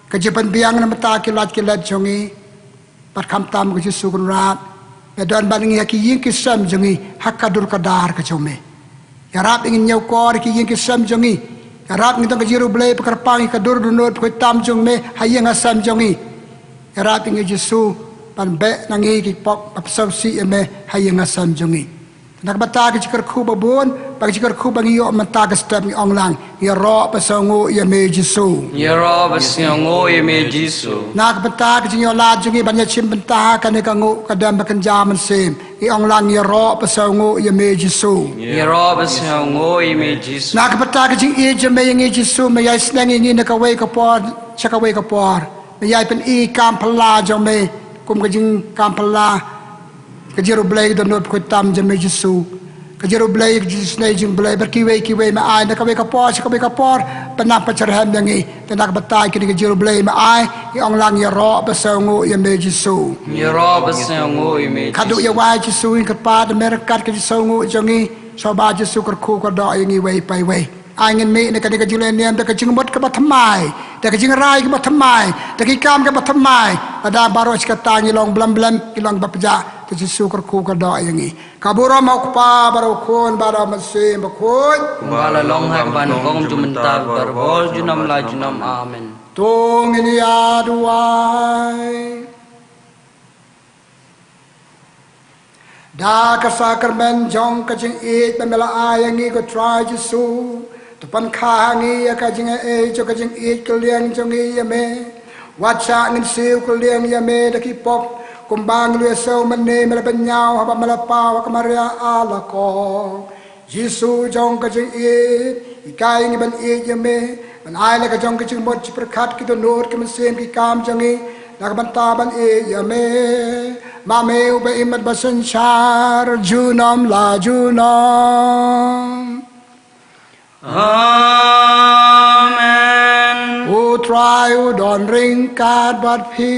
Ka jingpynbiang na bynta ki lad ki let jong ngi. Bad khamtam ko Jisu Kynrad, me don bad ngi ha ki ïing ki sem jong ngi ha ka dur ka dar ka jong me. Ïarap ïa ngi ñiewkor ha ki ïing ki sem jong ngi. Ïarap ïa ngi don ka jingriewblei ba kyrpang ha ka dur dohnud bakhuid tam jong me ha ïing ha sem jong ngi. Ïarap ïa ngi Jisu ban beh na ngi ki pop ba pynshong sih ïa me ha ïing ha sem jong ngi. Na ka bynta ka jingkyrkhu ba bun, bad ka jingkyrkhu ba ngi ïoh mynta ka step ngi ong lang, ngi ïaroh ba sngewnguh ïa me Jisu. Ngi ïaroh ba sngewnguh ïa me Jisu. Na ka bynta ka jingïoh lad jong ngi ban ïashim bynta ha kane ka nguh ka dem ba kynja mynsiem, ngi ong lang ngi ïaroh ba sngewnguh ïa me Jisu. Ngi ïaroh ba sngewnguh ïa me Jisu. Na ka bynta ka jingïeit jong me ïa ngi Jisu, me ïai sneng ïa ngi na kawei ka por sha kawei ka por. Me ïai pyni kam phylla jong me kum ka jingkam phylla. Ka jingriewblei dohnud bakhuid tam jong me Jisu. Ka jingriewblei, ka jingisynei jong U Blei bad kiwei kiwei me ai na kawei ka por sha kawei ka por ban nang pynshyrkhei ïa ngi. Te na ka bynta kine ka jingriewblei me ai, ngi ong lang ngi ïaroh ba sngewnguh ïa me Jisu. Ngi ïaroh ba sngewnguh ïa me Jisu. Khadduh ïa wai Jisu, ngi kyrpad ïa me ryngkat ka jingsngewnguh jong ngi. Sngewbha Jisu kyrkhu kyrdoh ïa ngi iwei pa iwei. Ai ngin mih na kane ka jingleh niam da ka jingmut kaba thymmai, da ka jingrai kaba thymmai, da ki kam kiba thymmai. Lada baroh shi katta ngi long blem blem, ngi long bapjah, te Jisu kyrkhu kyrdoh ïa ngi. Ka burom ha U Kpa bad ha U Khun bad ha U Mynsiem Bakhuid. Kumba la long ha kaba nyngkong, mynta bad barabor, junom la junom. Amen. To ngin ïa duwai. Da ka sakramen jong ka jingïeit ba me la ai ïa ngi ko Trai Jisu, to pynkha ha ngi ïa ka jingaiei jong ka jingïeit kylliang jong ngi ïa me. Wat shah ngin siew kylliang ïa me da ki pop, kumba ngi la ïohsngew mynne me la bynñiaw haba me la paw ha ka Maria Alakor. Jisu jong ka jingïeit, hikai ïa ngi ban ïeit ïa me, ban ai la ka jong ka jingmut jingpyrkhat, ki dohnud ki mynsiem ki kam jong ngi, na ka bynta ban ïeit ïa me. Ma me uba im bad ba synshar junom la junom. Amen. U Trai u don ryngkat bad phi.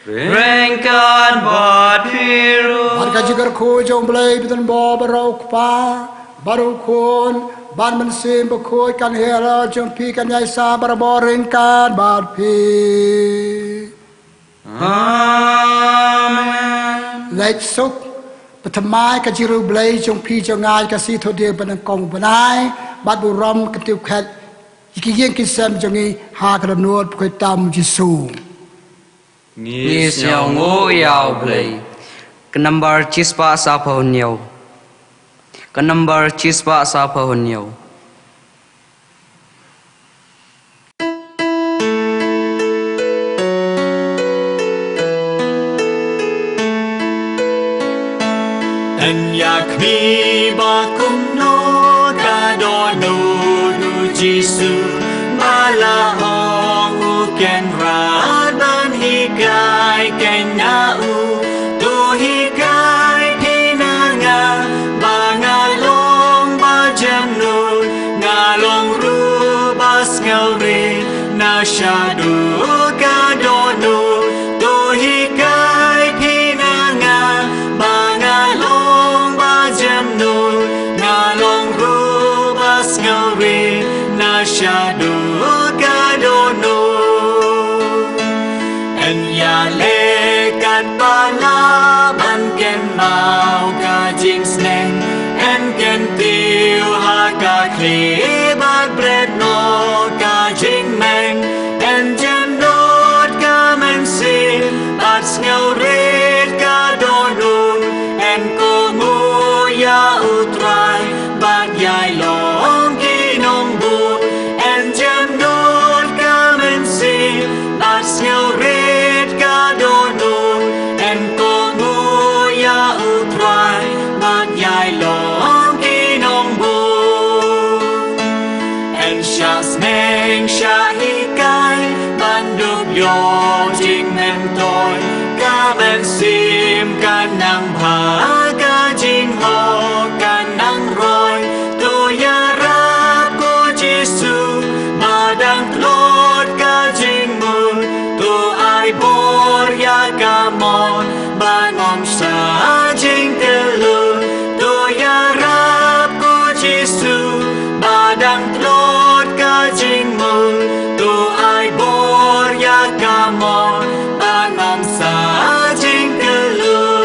Ryngkat bad phi ruh. Bad ka jingkyrkhu jong U Blei Pitan Bor bad U Kpa, bad U Khun, bad U Mynsiem Bakhuid kan ïaroh jong phi, kan ïaishah barabor ryngkat bad phi. Amen. Leit suk, ba thymmai ka jingriewblei jong phi jong nga ïa ka shi thohdieng ba nyngkong u bnai, bad burom kyntiew khet ïa ki ïing ki sem jong ngi ha ka dohnud bakhuid tam U Jisu. Ngi sngewnguh ïa U Blei. Ka nambar shispah saphew hynñiew. Ka nambar shispah saphew hynñiew. Yn ïa khmih ba kumno ka dohnud U Jisu, ba la ong U Kynrad ban hikai kynja u. To hikai phi na nga ba nga long ba jemnud, nga long ruh ba sngewrit na shaduh ka dohnud. To hikai phi na nga ba nga long ba jemnud. Ïaleh katba lah ban kynmaw ka jingsneng, yn kyntiew ha ka khlieh bad bret noh ka jingmeng, yn jemnud ka mynsiem bad sngewrit ka dohnud, yn kohnguh ïa U Trai bad ïai long ki nongbud, yn jemnud ka mynsiem bad sngewrit ka dohnud, yn kohnguh ïa U Trai bad ïai long ki nongbud. Yn shah sneng shah hikai ban dup ïoh jingmyntoi, ka mynsiem kan nang bha, ka jinghok kan nang roi. To ïarap ko Jisu ba dang tlot ka jingmut, to ai bor ïa ka mon ban ym shah jingkyllut. To ïarap ko Jisu ba dang tlot ka jingmut, to ai bor ïa ka mon ban ym shah jingkyllut.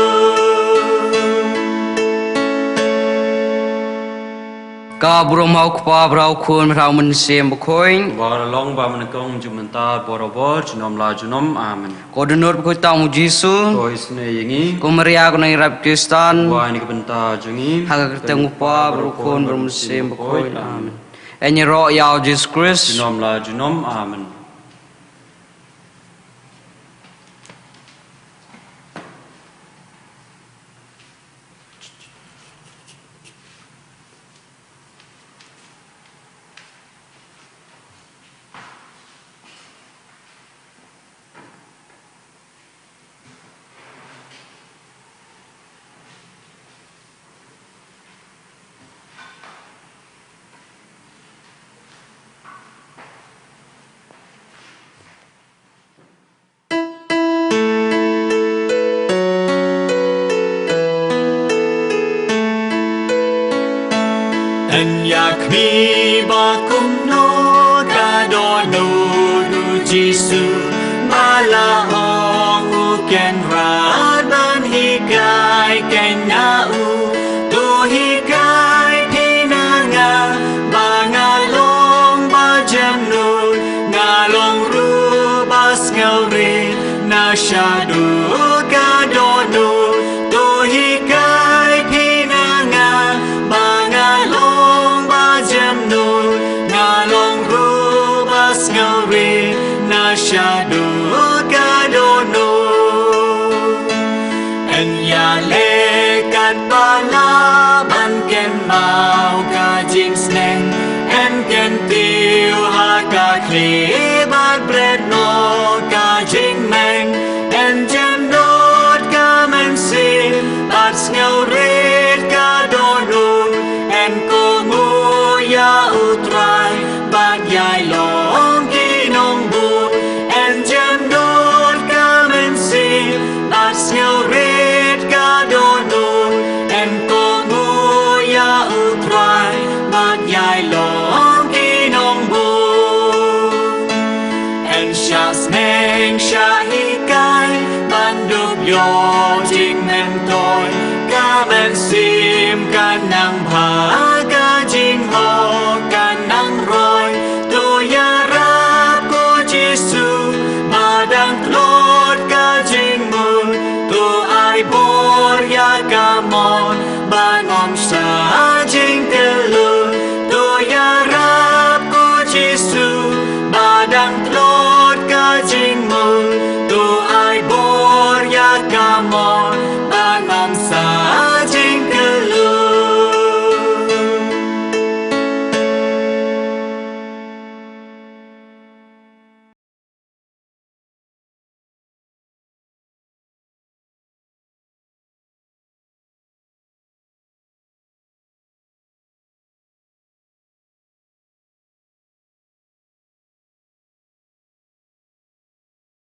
Ka burom ha U Kpa, bad ha U Khun, bad ha U Mynsiem Bakhuid. Ba la long ba mynnyngkong, jong mynta, barabor, junom la junom. Amen. Ko dohnud bakhuid tam U Jisu. To isynei ïa ngi. Ko Maria ko nongïarap Khristan. Wai na ka bynta jong ngi. Ha ka kyrteng U Kpa, bad U Khun, bad U Mynsiem Bakhuid. Amen. Yn ïaroh ïa U Jisu Khrist. Junom la junom. Amen. Yn ïakhmih ba kumno ka dohnud U Jisu, ba la ong U Kynrad ban hikai kynja U. To hikai phi na nga ba nga long ba jemnud, nga long ruh ba sngewrit na shaduh ka dohnud. To hikai phi na nga ba nga long ba jemnud, nga long ruh ba sngewrit na shaduh ka dohnud. Yn ïaleh katba lah ban kynmaw ka jingsneng, yn kyntiew ha ka khlieh bad bret noh ka jingmeng, yn jemnud ka mynsiem bad sngewrit ka dohnud, yn kohnguh ïa U Trai bad ïai long ki nongbud, yn jemnud ka mynsiem bad sngewrit ka dohnud, yn kohnguh ïa U Trai bad ïai long ki nongbud. Yn shah sneng shah hikai ban dup ïoh jingmyntoi, ka mynsiem kan nang bha, ka jinghok kan nang roi. To ïarap ko Jisu ba dang tlot